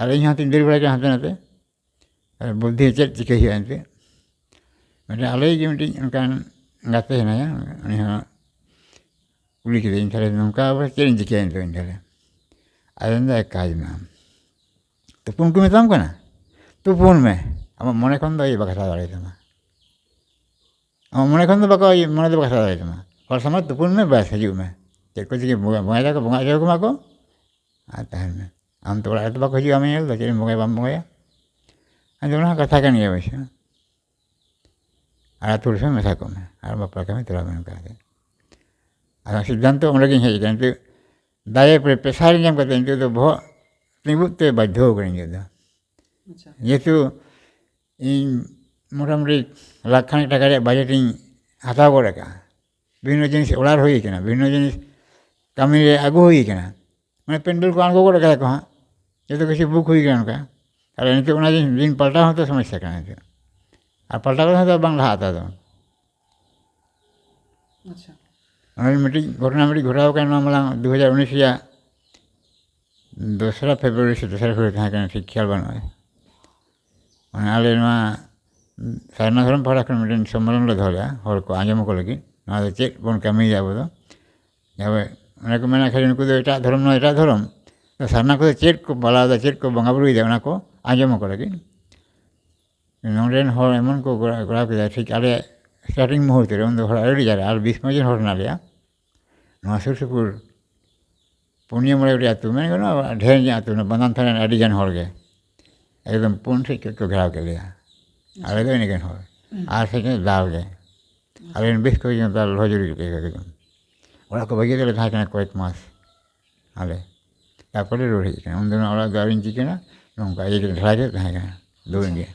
ᱟᱨ ᱤᱧ ᱦᱚᱸ ᱛᱤᱧ ᱫᱟᱹᱲ ᱵᱟᱲᱟᱭ ᱠᱟᱱᱟ ᱦᱟᱱᱛᱮ ᱱᱟᱛᱮ, ᱟᱨ ᱵᱩᱫᱽᱫᱷᱤ ᱪᱮᱫ ᱪᱤᱠᱟᱹᱭ ᱦᱩᱭᱩᱜᱼᱟ ᱮᱱᱛᱮᱫ᱾ ᱢᱤᱫᱴᱮᱱ ᱟᱞᱮ ᱜᱮ ᱢᱤᱫᱴᱤᱡ ᱚᱱᱠᱟᱱ ᱜᱟᱛᱮ ᱦᱮᱱᱟᱭᱟ, ᱩᱱᱤ ᱦᱚᱸ ᱠᱩᱞᱤ ᱠᱮᱫᱮᱭᱟᱹᱧ, "ᱛᱟᱦᱞᱮ ᱱᱚᱝᱠᱟ ᱟᱵᱟᱨ ᱪᱮᱫ ᱤᱧ ᱪᱤᱠᱟᱹᱭᱟ ᱱᱤᱛᱚᱜ ᱤᱧ ᱛᱟᱦᱞᱮ?" ᱟᱫᱚ ᱢᱮᱱᱫᱟ, "ᱮᱠ ᱠᱟᱡᱽ ᱢᱮ, ᱟᱢ ᱛᱩᱯᱩᱱ ᱠᱚ ᱢᱮᱛᱟᱢ ᱠᱟᱱᱟ, ᱛᱩᱯᱩᱱ ᱢᱮ, ᱟᱢᱟᱜ ᱢᱚᱱᱮ ᱠᱷᱚᱱ ᱫᱚ ᱤᱭᱟᱹ ᱵᱟᱠᱚ ᱦᱟᱛᱟᱣ ᱫᱟᱲᱮᱭᱟᱛᱟᱢᱟ, ᱟᱢᱟᱜ ᱢᱚᱱᱮ ᱠᱷᱚᱱ ᱫᱚ ᱵᱟᱠᱚ, ᱤᱭᱟᱹ, ᱢᱚᱱᱮ ᱫᱚ ᱵᱟᱠᱚ ᱦᱟᱛᱟᱣ ᱫᱟᱲᱮᱭᱟᱛᱟᱢᱟ, ᱦᱚᱲ ᱥᱟᱢᱟᱝ ᱛᱩᱯᱩᱱ ᱢᱮ, ᱵᱟᱥ, ᱦᱤᱡᱩᱜ ᱢᱮ, ᱪᱮᱫ ᱠᱚ ᱪᱤᱠᱟᱹ, ᱵᱚᱸᱜᱟ, ᱵᱚᱸᱜᱟᱭ ᱫᱟᱠᱚ, ᱵᱚᱸᱜᱟ ᱦᱚᱪᱚ ᱠᱚᱢᱟ ᱠᱚ, ᱟᱨ ᱛᱟᱦᱮᱱ ᱢᱮ, ᱟᱢ ᱛᱚ ᱚᱲᱟᱜ ᱨᱮᱫᱚ ᱵᱟᱠᱚ ᱦᱤᱡᱩᱜᱼᱟ, ᱟᱢ ᱧᱮᱞ ᱫᱚ ᱪᱮᱫ ᱮᱢ ᱵᱚᱸᱜᱟᱭᱟ, ᱵᱟᱢ ᱵᱚᱸᱜᱟᱭᱟ?" ᱟᱫᱚ ᱚᱱᱟ ᱦᱚᱸ ᱠᱟᱛᱷᱟ ᱠᱟᱱ ᱜᱮᱭᱟ ᱚᱵᱚᱥᱥᱚ᱾ ᱟᱨ ᱟᱹᱛᱩ ᱦᱚᱲ ᱥᱟᱶ ᱢᱮᱥᱟ ᱠᱚᱜ ᱢᱮ, ᱟᱨ ᱵᱟᱯᱞᱟ ᱠᱟᱹᱢᱤ ᱛᱚᱨᱟᱣ ᱢᱮ ᱱᱚᱝᱠᱟ ᱠᱟᱛᱮ᱾ ᱟᱫᱚ ᱥᱤᱫᱽᱫᱷᱟᱱᱛᱚ ᱚᱸᱰᱮ ᱜᱤᱧ ᱦᱮᱡ ᱟᱠᱟᱱᱟ᱾ ᱱᱤᱛᱚᱜ ᱫᱟᱭᱮ ᱯᱨᱮ-, ᱯᱨᱮᱥᱟᱨ ᱧᱟᱢ ᱠᱟᱛᱮ ᱱᱤᱛᱚᱜ ᱫᱚ ᱵᱚᱦᱚᱜ ᱛᱤᱸᱜᱩᱜ ᱛᱮ ᱵᱟᱫᱽᱫᱷᱚ ᱠᱟᱹᱱᱟᱹᱧ ᱱᱤᱛᱚᱜ ᱫᱚ᱾ ᱟᱪᱪᱷᱟ᱾ ᱡᱮᱦᱮᱛᱩ ᱤᱧ ᱢᱚᱴᱟᱢᱩᱴᱤ ᱞᱟᱠᱷ ᱠᱷᱟᱱᱮᱠ ᱴᱟᱠᱟ ᱨᱮᱭᱟᱜ ᱵᱟᱡᱮᱴ ᱤᱧ ᱦᱟᱛᱟᱣ ᱜᱚᱫ ᱟᱠᱟᱫᱼᱟ, ᱵᱤᱵᱷᱤᱱᱱᱚ ᱡᱤᱱᱤᱥ ᱚᱰᱟᱨ ᱦᱩᱭ ᱟᱠᱟᱱᱟ, ᱵᱤᱵᱷᱤᱱᱱᱚ ᱡᱤᱱᱤᱥ ᱠᱟᱹᱢᱤ ᱨᱮ ᱟᱹᱜᱩ ᱦᱩᱭ ᱟᱠᱟᱱᱟ, ᱢᱟᱱᱮ ᱯᱮᱱᱰᱮᱞ ᱠᱚ ᱟᱬᱜᱚ ᱜᱚᱫ ᱟᱠᱟᱫᱟ ᱠᱚ ᱦᱟᱸᱜ, ᱡᱚᱛᱚ ᱠᱤᱪᱷᱩ ᱵᱩᱠ ᱦᱩᱭ ᱟᱠᱟᱱᱟ ᱚᱱᱠᱟ᱾ ᱛᱟᱦᱞᱮ ᱱᱤᱛᱚᱜ ᱚᱱᱟ ᱫᱤᱱ, ᱫᱤᱱ ᱯᱟᱞᱴᱟᱣ ᱦᱚᱸᱛᱚ ᱥᱚᱢᱚᱥᱥᱟ ᱠᱟᱱᱟ ᱱᱤᱛᱚᱜ, ᱟᱨ ᱯᱟᱞᱴᱟᱣ ᱠᱟᱛᱮ ᱦᱚᱸᱛᱚ ᱵᱟᱝ ᱞᱟᱦᱟᱜᱼᱟ ᱛᱟᱫᱚ᱾ ᱟᱪᱪᱷᱟ᱾ ᱚᱱᱟ ᱢᱤᱫᱴᱤᱡ ᱜᱷᱚᱴᱚᱱᱟ ᱢᱤᱫᱴᱤᱡ ᱜᱷᱚᱴᱟᱣ ᱟᱠᱟᱱ, ᱱᱚᱣᱟ ᱢᱟᱲᱟᱝ ᱫᱩ ᱦᱟᱡᱟᱨ ᱩᱱᱤᱥ ᱨᱮᱭᱟᱜ ᱫᱚᱥᱨᱟ ᱯᱷᱮᱵᱽᱨᱩᱣᱟᱨᱤ ᱥᱮ ᱫᱚᱥᱨᱟ ᱯᱷᱮᱵᱽᱨᱩᱣᱟᱨᱤ ᱛᱟᱦᱮᱸ ᱠᱟᱱᱟ, ᱴᱷᱤᱠ ᱠᱷᱮᱭᱟᱞ ᱵᱟᱹᱱᱩᱜᱼᱟ᱾ ᱢᱟᱱᱮ ᱟᱞᱮ ᱱᱚᱣᱟ ᱥᱟᱨᱱᱟ ᱫᱷᱚᱨᱚᱢ ᱯᱟᱦᱴᱟ ᱠᱷᱚᱱ ᱢᱤᱫᱴᱮᱱ ᱥᱚᱢᱢᱮᱞᱚᱱ ᱞᱮ ᱫᱚᱦᱚ ᱞᱮᱫᱼᱟ, ᱦᱚᱲ ᱠᱚ ᱟᱸᱡᱚᱢ ᱟᱠᱚ ᱞᱟᱹᱜᱤᱫ, ᱱᱚᱣᱟ ᱫᱚ ᱪᱮᱫ ᱵᱚᱱ ᱠᱟᱹᱢᱤᱭᱮᱫᱟ ᱟᱵᱚ ᱫᱚ᱾ ᱛᱚᱵᱮ ᱚᱱᱮ ᱠᱚ ᱢᱮᱱᱟ, ᱠᱷᱟᱹᱞᱤ ᱱᱩᱠᱩ ᱫᱚ ᱮᱴᱟᱜ ᱫᱷᱚᱨᱚᱢ, ᱱᱚᱣᱟ ᱮᱴᱟᱜ ᱫᱷᱚᱨᱚᱢ᱾ ᱛᱚ ᱥᱟᱨᱱᱟ ᱠᱚᱫᱚ ᱪᱮᱫ ᱠᱚ ᱯᱟᱞᱟᱣ ᱮᱫᱟ, ᱪᱮᱫ ᱠᱚ ᱵᱚᱸᱜᱟ ᱵᱩᱨᱩᱭᱮᱫᱟ, ᱚᱱᱟ ᱠᱚ ᱟᱸᱡᱚᱢ ᱟᱠᱚ ᱞᱟᱹᱜᱤᱫ᱾ ᱱᱚᱰᱮ ᱨᱮᱱ ᱦᱚᱲ ᱮᱢᱚᱱ ᱠᱚ ᱜᱚᱲᱟ-, ᱜᱚᱲᱟᱣ ᱠᱮᱫᱟ, ᱴᱷᱤᱠ ᱟᱞᱮ starting ᱢᱩᱦᱩᱨᱛᱚ ᱨᱮ, ᱩᱱ ᱫᱚ ᱦᱚᱲ ᱟᱹᱰᱤ ᱡᱟᱨᱟ, ᱟᱨ ᱵᱤᱥ ᱯᱚᱸᱪᱤᱥ ᱡᱚᱱ ᱦᱚᱲ ᱦᱮᱱᱟᱜ ᱞᱮᱭᱟ᱾ ᱱᱚᱣᱟ ᱥᱩᱨ ᱥᱩᱯᱩᱨ ᱯᱩᱱᱭᱟᱹ ᱢᱚᱬᱮ ᱜᱚᱴᱮᱡ ᱟᱹᱛᱩ, ᱢᱮᱱ ᱜᱟᱱᱚᱜᱼᱟ, ᱰᱷᱮᱨ ᱧᱚᱜ ᱟᱹᱛᱩ, ᱚᱱᱟ ᱵᱟᱱᱫᱟᱱ ᱛᱷᱟᱱᱟ ᱨᱮᱱ ᱟᱹᱰᱤ ᱜᱟᱱ ᱦᱚᱲ ᱜᱮ ᱮᱠᱫᱚᱢ ᱯᱩᱱ ᱥᱮᱫ ᱠᱷᱚᱱ ᱠᱚ ᱜᱷᱮᱨᱟᱣ ᱠᱮᱫ ᱞᱮᱭᱟ᱾ ᱟᱞᱮ ᱫᱚ ᱤᱱᱟᱹ ᱜᱟᱱ ᱦᱚᱲ᱾ ᱟᱨ ᱥᱮᱫ ᱫᱟᱣ ᱜᱮ᱾ ᱟᱞᱮ ᱨᱮᱱ ᱵᱮᱥ ᱠᱚ ᱫᱟᱞ ᱞᱚᱦᱚ ᱡᱩᱨᱤ ᱠᱮᱫ ᱞᱮᱭᱟ ᱮᱠᱫᱚᱢ᱾ ᱚᱲᱟᱜ ᱠᱚ ᱵᱟᱹᱜᱤ ᱠᱟᱛᱮ ᱞᱮ ᱛᱟᱦᱮᱸ ᱠᱟᱱᱟ ᱠᱚᱭᱮᱠ ᱢᱟᱥ ᱟᱞᱮ᱾ ᱛᱟᱨᱯᱚᱨᱮ ᱨᱩᱣᱟᱹᱲ ᱦᱮᱡ ᱠᱟᱱᱟ᱾ ᱩᱱ ᱫᱚ ᱚᱲᱟᱜ ᱫᱚ ᱟᱹᱣᱨᱤᱧ ᱪᱤᱠᱟᱹᱱᱟ, ᱱᱚᱝᱠᱟ ᱤᱭᱟᱹ ᱠᱟᱛᱮ ᱫᱷᱟᱨᱟ ᱠᱟᱛᱮ ᱛᱟᱦᱮᱸ ᱠᱟᱱᱟ, ᱫᱩᱲᱩᱵ ᱜᱮ᱾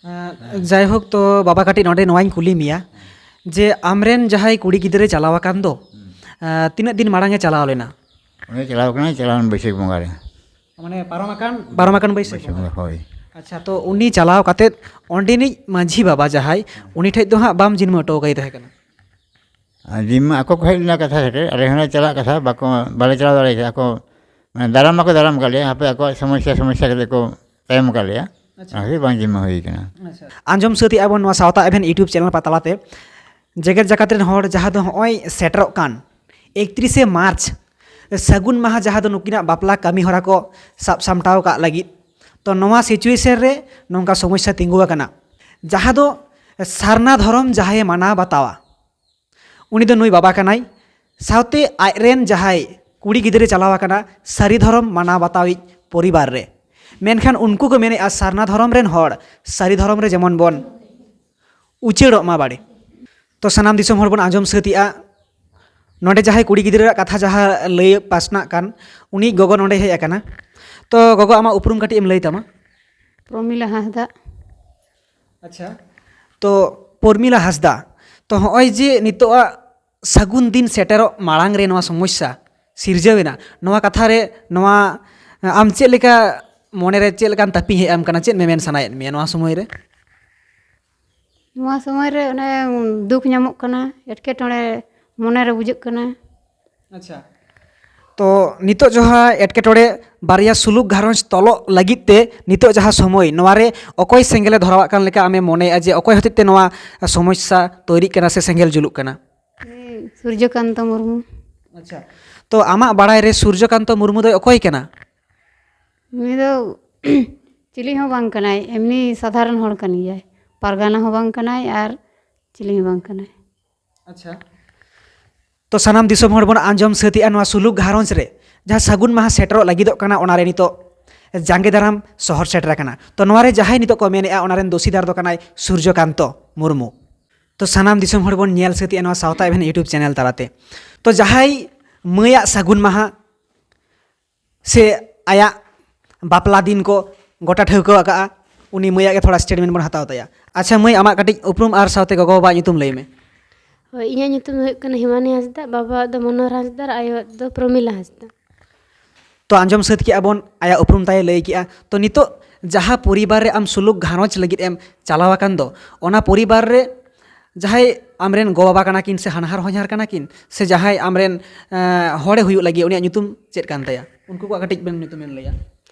ᱟᱸ, ᱡᱟᱭᱦᱳᱠ, ᱛᱚ ᱵᱟᱵᱟ, ᱠᱟᱹᱴᱤᱡ ᱱᱚᱰᱮ ᱱᱚᱣᱟᱧ ᱠᱩᱞᱤ ᱢᱮᱭᱟ ᱡᱮ ᱟᱢᱨᱮᱱ ᱡᱟᱦᱟᱸᱭ ᱠᱩᱲᱤ ᱜᱤᱫᱽᱨᱟᱹᱭ ᱪᱟᱞᱟᱣ ᱟᱠᱟᱱ ᱫᱚ, ᱟᱸ, ᱛᱤᱱᱟᱹᱜ ᱫᱤᱱ ᱢᱟᱲᱟᱝ ᱮ ᱪᱟᱞᱟᱣ ᱞᱮᱱᱟ? ᱩᱱᱤ ᱪᱟᱞᱟᱣ ᱠᱟᱱᱟᱭ ᱪᱟᱞᱟᱣᱮᱱ ᱵᱟᱹᱭᱥᱟᱹᱠᱷ ᱵᱚᱸᱜᱟ ᱨᱮ᱾ ᱢᱟᱱᱮ ᱯᱟᱨᱚᱢ ᱟᱠᱟᱱ, ᱯᱟᱨᱚᱢ ᱟᱠᱟᱱ ᱵᱟᱹᱭᱥᱟᱹᱠᱷ ᱵᱟᱹᱭᱥᱟᱹᱠᱷ ᱵᱚᱸᱜᱟ᱾ ᱵᱚᱸᱜᱟ, ᱦᱳᱭ᱾ ᱟᱪᱪᱷᱟ, ᱛᱚ ᱩᱱᱤ ᱪᱟᱞᱟᱣ ᱠᱟᱛᱮᱫ ᱚᱸᱰᱮᱱᱤᱡ ᱢᱟᱹᱡᱷᱤ ᱵᱟᱵᱟ ᱡᱟᱦᱟᱸᱭ, ᱩᱱᱤ ᱴᱷᱮᱡ ᱫᱚ ᱦᱟᱸᱜ ᱵᱟᱢ ᱡᱤᱢᱢᱟᱹ ᱦᱚᱴᱚ ᱠᱟᱭ ᱛᱟᱦᱮᱸ ᱠᱟᱱᱟ? ᱟᱨ ᱡᱤᱢᱢᱟᱹ ᱟᱠᱚ ᱠᱚ ᱦᱮᱡ ᱞᱮᱱᱟ ᱠᱟᱛᱷᱟ ᱠᱟᱛᱮ, ᱟᱞᱮ ᱦᱚᱸᱞᱮ ᱪᱟᱞᱟᱜ ᱠᱟᱛᱷᱟ, ᱵᱟᱠᱚ, ᱵᱟᱞᱮ ᱪᱟᱞᱟᱣ ᱫᱟᱲᱮ ᱠᱟᱫᱟ᱾ ᱟᱠᱚ ᱢᱟᱱᱮ ᱫᱟᱨᱟᱢ ᱢᱟᱠᱚ ᱫᱟᱨᱟᱢ ᱠᱟᱫ ᱞᱮᱭᱟ, ᱦᱟᱯᱮ ᱟᱠᱚᱣᱟᱜ ᱥᱚᱢᱚᱥᱥᱟ, ᱥᱚᱢᱚᱥᱥᱟ ᱠᱟᱛᱮ ᱠᱚ ᱛᱟᱭᱚᱢ ᱠᱟᱫ ᱞᱮᱭᱟ᱾ ᱟᱪᱪᱷᱟ᱾ ᱚᱱᱟ ᱠᱷᱟᱹᱛᱤᱨ ᱵᱟᱝ ᱡᱤᱢᱢᱟᱹ ᱦᱩᱭ ᱠᱟᱱᱟ᱾ ᱟᱪᱪᱷᱟ᱾ ᱟᱸᱡᱚᱢ ᱥᱟᱹᱛ ᱮᱜᱼᱟ ᱵᱚᱱ ᱱᱚᱣᱟ ᱥᱟᱶᱛᱟ ᱮᱵᱷᱮᱱ YouTube channel ᱯᱟ-, ᱛᱟᱞᱟᱛᱮ, ᱡᱮᱜᱮᱛ ᱡᱟᱠᱟᱛ ᱨᱮᱱ ᱦᱚᱲ, ᱡᱟᱦᱟᱸ ᱫᱚ ᱦᱚᱸᱜᱼᱚᱭ ᱥᱮᱴᱮᱨᱚᱜ ᱠᱟᱱ ᱮᱠᱛᱨᱤᱥᱮ ᱢᱟᱨᱪ, ᱥᱟᱹᱜᱩᱱ ᱢᱟᱦᱟ, ᱡᱟᱦᱟᱸ ᱫᱚ ᱱᱩᱠᱤᱱᱟᱜ ᱵᱟᱯᱞᱟ ᱠᱟᱹᱢᱤ ᱦᱚᱨᱟ ᱠᱚ ᱥᱟᱵ ᱥᱟᱢᱴᱟᱣ ᱠᱟᱜ ᱞᱟᱹᱜᱤᱫ, ᱛᱚ ᱱᱚᱣᱟ situation ᱨᱮ ᱱᱚᱝᱠᱟ ᱥᱚᱢᱚᱥᱥᱟ ᱛᱤᱸᱜᱩ ᱟᱠᱟᱱᱟ, ᱡᱟᱦᱟᱸ ᱫᱚ ᱥᱟᱨᱱᱟ ᱫᱷᱚᱨᱚᱢ ᱡᱟᱦᱟᱸᱭᱮ ᱢᱟᱱᱟᱣ ᱵᱟᱛᱟᱣᱟ, ᱩᱱᱤ ᱫᱚ ᱱᱩᱭ ᱵᱟᱵᱟ ᱠᱟᱱᱟᱭ, ᱥᱟᱶᱛᱮ ᱟᱡ ᱨᱮᱱ ᱡᱟᱦᱟᱸᱭ ᱠᱩᱲᱤ ᱜᱤᱫᱽᱨᱟᱹ ᱪᱟᱞᱟᱣ ᱟᱠᱟᱱᱟ ᱥᱟᱹᱨᱤ ᱫᱷᱚᱨᱚᱢ ᱢᱟᱱᱟᱣ ᱵᱟᱛᱟᱣᱤᱡ ᱯᱚᱨᱤᱵᱟᱨ ᱨᱮ᱾ ᱢᱮᱱᱠᱷᱟᱱ ᱩᱱᱠᱩ ᱠᱚ ᱢᱮᱱᱮᱫᱼᱟ, ᱥᱟᱨᱱᱟ ᱫᱷᱚᱨᱚᱢ ᱨᱮᱱ ᱦᱚᱲ ᱥᱟᱹᱨᱤ ᱫᱷᱚᱨᱚᱢ ᱨᱮ ᱡᱮᱢᱚᱱ ᱵᱚᱱ ᱩᱪᱟᱹᱲᱚᱜ ᱢᱟ ᱵᱟᱲᱮ᱾ ᱛᱚ, ᱥᱟᱱᱟᱢ ᱫᱤᱥᱚᱢ ᱦᱚᱲ ᱵᱚᱱ ᱟᱸᱡᱚᱢ ᱥᱟᱹᱛ ᱮᱜᱼᱟ᱾ ᱱᱚᱰᱮ ᱡᱟᱦᱟᱸᱭ ᱠᱩᱲᱤ ᱜᱤᱫᱽᱨᱟᱹᱣᱟᱜ ᱠᱟᱛᱷᱟ ᱡᱟᱦᱟᱸ ᱞᱟᱹᱭ ᱯᱟᱥᱱᱟᱜ ᱠᱟᱱ, ᱩᱱᱤ ᱜᱚᱜᱚ ᱱᱚᱰᱮ ᱦᱮᱡ ᱟᱠᱟᱱᱟ᱾ ᱛᱚ, ᱜᱚᱜᱚ, ᱟᱢᱟᱜ ᱩᱯᱨᱩᱢ ᱠᱟᱹᱴᱤᱡ ᱮᱢ ᱞᱟᱹᱭ ᱛᱟᱢᱟ? ᱯᱨᱚᱢᱤᱞᱟ ᱦᱟᱸᱥᱫᱟ᱾ ᱟᱪᱪᱷᱟ᱾ ᱛᱚ, ᱯᱨᱚᱢᱤᱞᱟ ᱦᱟᱸᱥᱫᱟ, ᱛᱚ, ᱦᱚᱸᱜᱼᱚᱭ ᱡᱮ ᱱᱤᱛᱚᱜᱟᱜ ᱥᱟᱹᱜᱩᱱ ᱫᱤᱱ ᱥᱮᱴᱮᱨᱚᱜ ᱢᱟᱲᱟᱝ ᱨᱮ ᱱᱚᱣᱟ ᱥᱚᱢᱚᱥᱥᱟ ᱥᱤᱨᱡᱟᱹᱣ ᱮᱱᱟ, ᱱᱚᱣᱟ ᱠᱟᱛᱷᱟ ᱨᱮ ᱱᱚᱣᱟ, ᱟᱢ ᱪᱮᱫ ᱞᱮᱠᱟ ᱢᱚᱱᱮ ᱨᱮ ᱪᱮᱫ ᱞᱮᱠᱟᱱ ᱛᱟᱹᱯᱤᱧ ᱦᱮᱡ ᱟᱢ ᱠᱟᱱᱟ? ᱪᱮᱫ ᱢᱮᱢᱮᱱ ᱥᱟᱱᱟᱭᱮᱫ ᱢᱮᱭᱟ ᱱᱚᱣᱟ ᱥᱚᱢᱚᱭ ᱨᱮ? ᱱᱚᱣᱟ ᱥᱚᱢᱚᱭ ᱨᱮ ᱚᱱᱮ ᱫᱩᱠ ᱧᱟᱢᱚᱜ ᱠᱟᱱᱟ, ᱮᱴᱠᱮᱴᱚᱬᱮ ᱢᱚᱱᱮ ᱨᱮ ᱵᱩᱡᱷᱟᱹᱜ ᱠᱟᱱᱟ᱾ ᱟᱪᱪᱷᱟ᱾ ᱛᱚ, ᱱᱤᱛᱚᱜ ᱡᱟᱦᱟᱸ ᱮᱴᱠᱮᱴᱚᱬᱮ, ᱵᱟᱨᱭᱟ ᱥᱩᱞᱩᱠ ᱜᱷᱟᱨᱚᱸᱡᱽ ᱛᱚᱞᱚᱜ ᱞᱟᱹᱜᱤᱫ ᱛᱮ ᱱᱤᱛᱚᱜ ᱡᱟᱦᱟᱸ ᱥᱚᱢᱚᱭ, ᱱᱚᱣᱟ ᱨᱮ ᱚᱠᱚᱭ ᱥᱮᱸᱜᱮᱞᱮ ᱫᱷᱚᱨᱟᱣᱟᱜ ᱠᱟᱱ ᱞᱮᱠᱟ ᱟᱢᱮᱢ ᱢᱚᱱᱮᱭᱮᱫᱼᱟ ᱡᱮ ᱚᱠᱚᱭ ᱦᱚᱛᱮᱡ ᱛᱮ ᱱᱚᱣᱟ ᱥᱚᱢᱚᱥᱥᱟ ᱛᱳᱭᱨᱤᱜ ᱠᱟᱱᱟ ᱥᱮ ᱥᱮᱸᱜᱮᱞ ᱡᱩᱞᱩᱜ ᱠᱟᱱᱟ? ᱩᱱᱤ ᱥᱩᱨᱡᱚᱠᱟᱱᱛᱚ ᱢᱩᱨᱢᱩ᱾ ᱟᱪᱪᱷᱟ, ᱛᱚ ᱟᱢᱟᱜ ᱵᱟᱲᱟᱭ ᱨᱮ ᱥᱩᱨᱡᱚᱠᱟᱱᱛᱚ ᱢᱩᱨᱢᱩ ᱫᱚᱭ ᱚᱠᱚᱭ ᱠᱟᱱᱟ? ᱩᱱᱤ ᱫᱚ ᱪᱤᱞᱤ ᱦᱚᱸ ᱵᱟᱝ ᱠᱟᱱᱟᱭ, ᱮᱢᱱᱤ ᱥᱟᱫᱷᱟᱨᱚᱱ ᱦᱚᱲ ᱠᱟᱱ ᱜᱮᱭᱟᱭ᱾ ᱯᱟᱨᱜᱟᱱᱟ ᱦᱚᱸ ᱵᱟᱝ ᱠᱟᱱᱟᱭ ᱟᱨ ᱪᱤᱞᱤ ᱦᱚᱸ ᱵᱟᱝ ᱠᱟᱱᱟᱭ᱾ ᱟᱪᱪᱷᱟ, ᱛᱚ ᱥᱟᱱᱟᱢ ᱫᱤᱥᱚᱢ ᱦᱚᱲ ᱵᱚᱱ ᱟᱸᱡᱚᱢ ᱥᱟᱹᱛ ᱮᱜᱼᱟ, ᱱᱚᱣᱟ ᱥᱩᱞᱩᱠ ᱜᱷᱟᱨᱚᱸᱡᱽ ᱨᱮ ᱡᱟᱦᱟᱸ ᱥᱟᱹᱜᱩᱱ ᱢᱟᱦᱟ ᱥᱮᱴᱮᱨᱚᱜ ᱞᱟᱹᱜᱤᱫᱚᱜ ᱠᱟᱱᱟ, ᱚᱱᱟᱨᱮ ᱱᱤᱛᱚᱜ ᱡᱟᱸᱜᱮ ᱫᱟᱨᱟᱢ ᱥᱚᱦᱚᱨ ᱥᱮᱴᱮᱨ ᱟᱠᱟᱱᱟ᱾ ᱛᱚ ᱱᱚᱣᱟ ᱨᱮ ᱡᱟᱦᱟᱸᱭ ᱱᱤᱛᱚᱜ ᱠᱚ ᱢᱮᱱᱮᱜᱼᱟ, ᱚᱱᱟ ᱨᱮᱱ ᱫᱳᱥᱤᱫᱟᱨ ᱫᱚ ᱠᱟᱱᱟᱭ ᱥᱩᱨᱡᱚᱠᱟᱱᱛᱚ ᱢᱩᱨᱢᱩ᱾ ᱛᱚ ᱥᱟᱱᱟᱢ ᱫᱤᱥᱚᱢ ᱦᱚᱲ ᱵᱚᱱ ᱧᱮᱞ ᱥᱟᱹᱛ ᱮᱜᱼᱟ ᱱᱚᱣᱟ ᱥᱟᱶᱛᱟ ᱮᱵᱷᱮᱱ YouTube ᱪᱮᱱᱮᱞ ᱛᱟᱞᱟᱛᱮ᱾ ᱛᱚ ᱡᱟᱦᱟᱸᱭ ᱢᱟᱹᱭᱟᱜ ᱥᱟᱹᱜᱩᱱ ᱢᱟᱦᱟ ᱥᱮ ᱟᱭᱟᱜ ᱵᱟᱯᱞᱟ ᱫᱤᱱ ᱠᱚ ᱜᱚᱴᱟ ᱴᱷᱟᱹᱣᱠᱟᱹ ᱟᱠᱟᱫᱼᱟ, ᱩᱱᱤ ᱢᱟᱹᱭᱟᱜ ᱜᱮ ᱛᱷᱚᱲᱟ ᱥᱴᱮᱴᱢᱮᱱᱴ ᱵᱚᱱ ᱦᱟᱛᱟᱣ ᱛᱟᱭᱟ᱾ ᱟᱪᱪᱷᱟ ᱢᱟᱹᱭ, ᱟᱢᱟᱜ ᱠᱟᱹᱴᱤᱡ ᱩᱯᱨᱩᱢ ᱟᱨ ᱥᱟᱶᱛᱮ ᱜᱚᱜᱚ ᱵᱟᱵᱟᱣᱟᱜ ᱧᱩᱛᱩᱢ ᱞᱟᱹᱭ ᱢᱮ᱾ ᱦᱳᱭ, ᱤᱧᱟᱹᱜ ᱧᱩᱛᱩᱢ ᱫᱚ ᱦᱩᱭᱩᱜ ᱠᱟᱱᱟ ᱦᱤᱢᱟᱱᱤ ᱦᱟᱸᱥᱫᱟ, ᱵᱟᱵᱟᱣᱟᱜ ᱫᱚ ᱢᱚᱱᱳᱦᱚᱨ ᱦᱟᱸᱥᱫᱟ ᱟᱨ ᱟᱭᱳᱣᱟᱜ ᱫᱚ ᱯᱨᱚᱢᱤᱞᱟ ᱦᱟᱸᱥᱫᱟ᱾ ᱛᱚ ᱟᱸᱡᱚᱢ ᱥᱟᱹᱛ ᱠᱮᱜᱼᱟ ᱵᱚᱱ, ᱟᱭᱟᱜ ᱩᱯᱨᱩᱢ ᱛᱟᱭᱮ ᱞᱟᱹᱭ ᱠᱮᱜᱼᱟ᱾ ᱛᱚ ᱱᱤᱛᱚᱜ ᱡᱟᱦᱟᱸ ᱯᱚᱨᱤᱵᱟᱨ ᱨᱮ ᱟᱢ ᱥᱩᱞᱩᱠ ᱜᱷᱟᱨᱚᱸᱡᱽ ᱞᱟᱹᱜᱤᱫ ᱮᱢ ᱪᱟᱞᱟᱣ ᱟᱠᱟᱱ ᱫᱚ, ᱚᱱᱟ ᱯᱚᱨᱤᱵᱟᱨ ᱨᱮ ᱡᱟᱦᱟᱸᱭ ᱟᱢᱨᱮᱱ ᱜᱚ ᱵᱟᱵᱟ ᱠᱟᱱᱟ ᱠᱤᱱ ᱥᱮ ᱦᱟᱱᱦᱟᱨ ᱦᱚᱧᱦᱟᱨ ᱠᱟᱱᱟ ᱠᱤᱱ ᱥᱮ ᱡᱟᱦᱟᱸᱭ ᱟᱢᱨᱮᱱ, ᱮᱸ, ᱦᱚᱲᱮ ᱦᱩᱭᱩᱜ ᱞᱟᱹᱜᱤᱫ, ᱩᱱᱤᱭᱟᱜ ᱧᱩᱛᱩᱢ ᱪᱮᱫ ᱠᱟᱱ ᱛᱟᱭᱟ? ᱩᱱᱠᱩ ᱠᱚᱣᱟᱜ ᱠᱟᱹᱴᱤᱡ ᱵᱮᱱ ᱧᱩᱛᱩᱢ ᱵᱮᱱ ᱞᱟᱹᱭᱟ᱾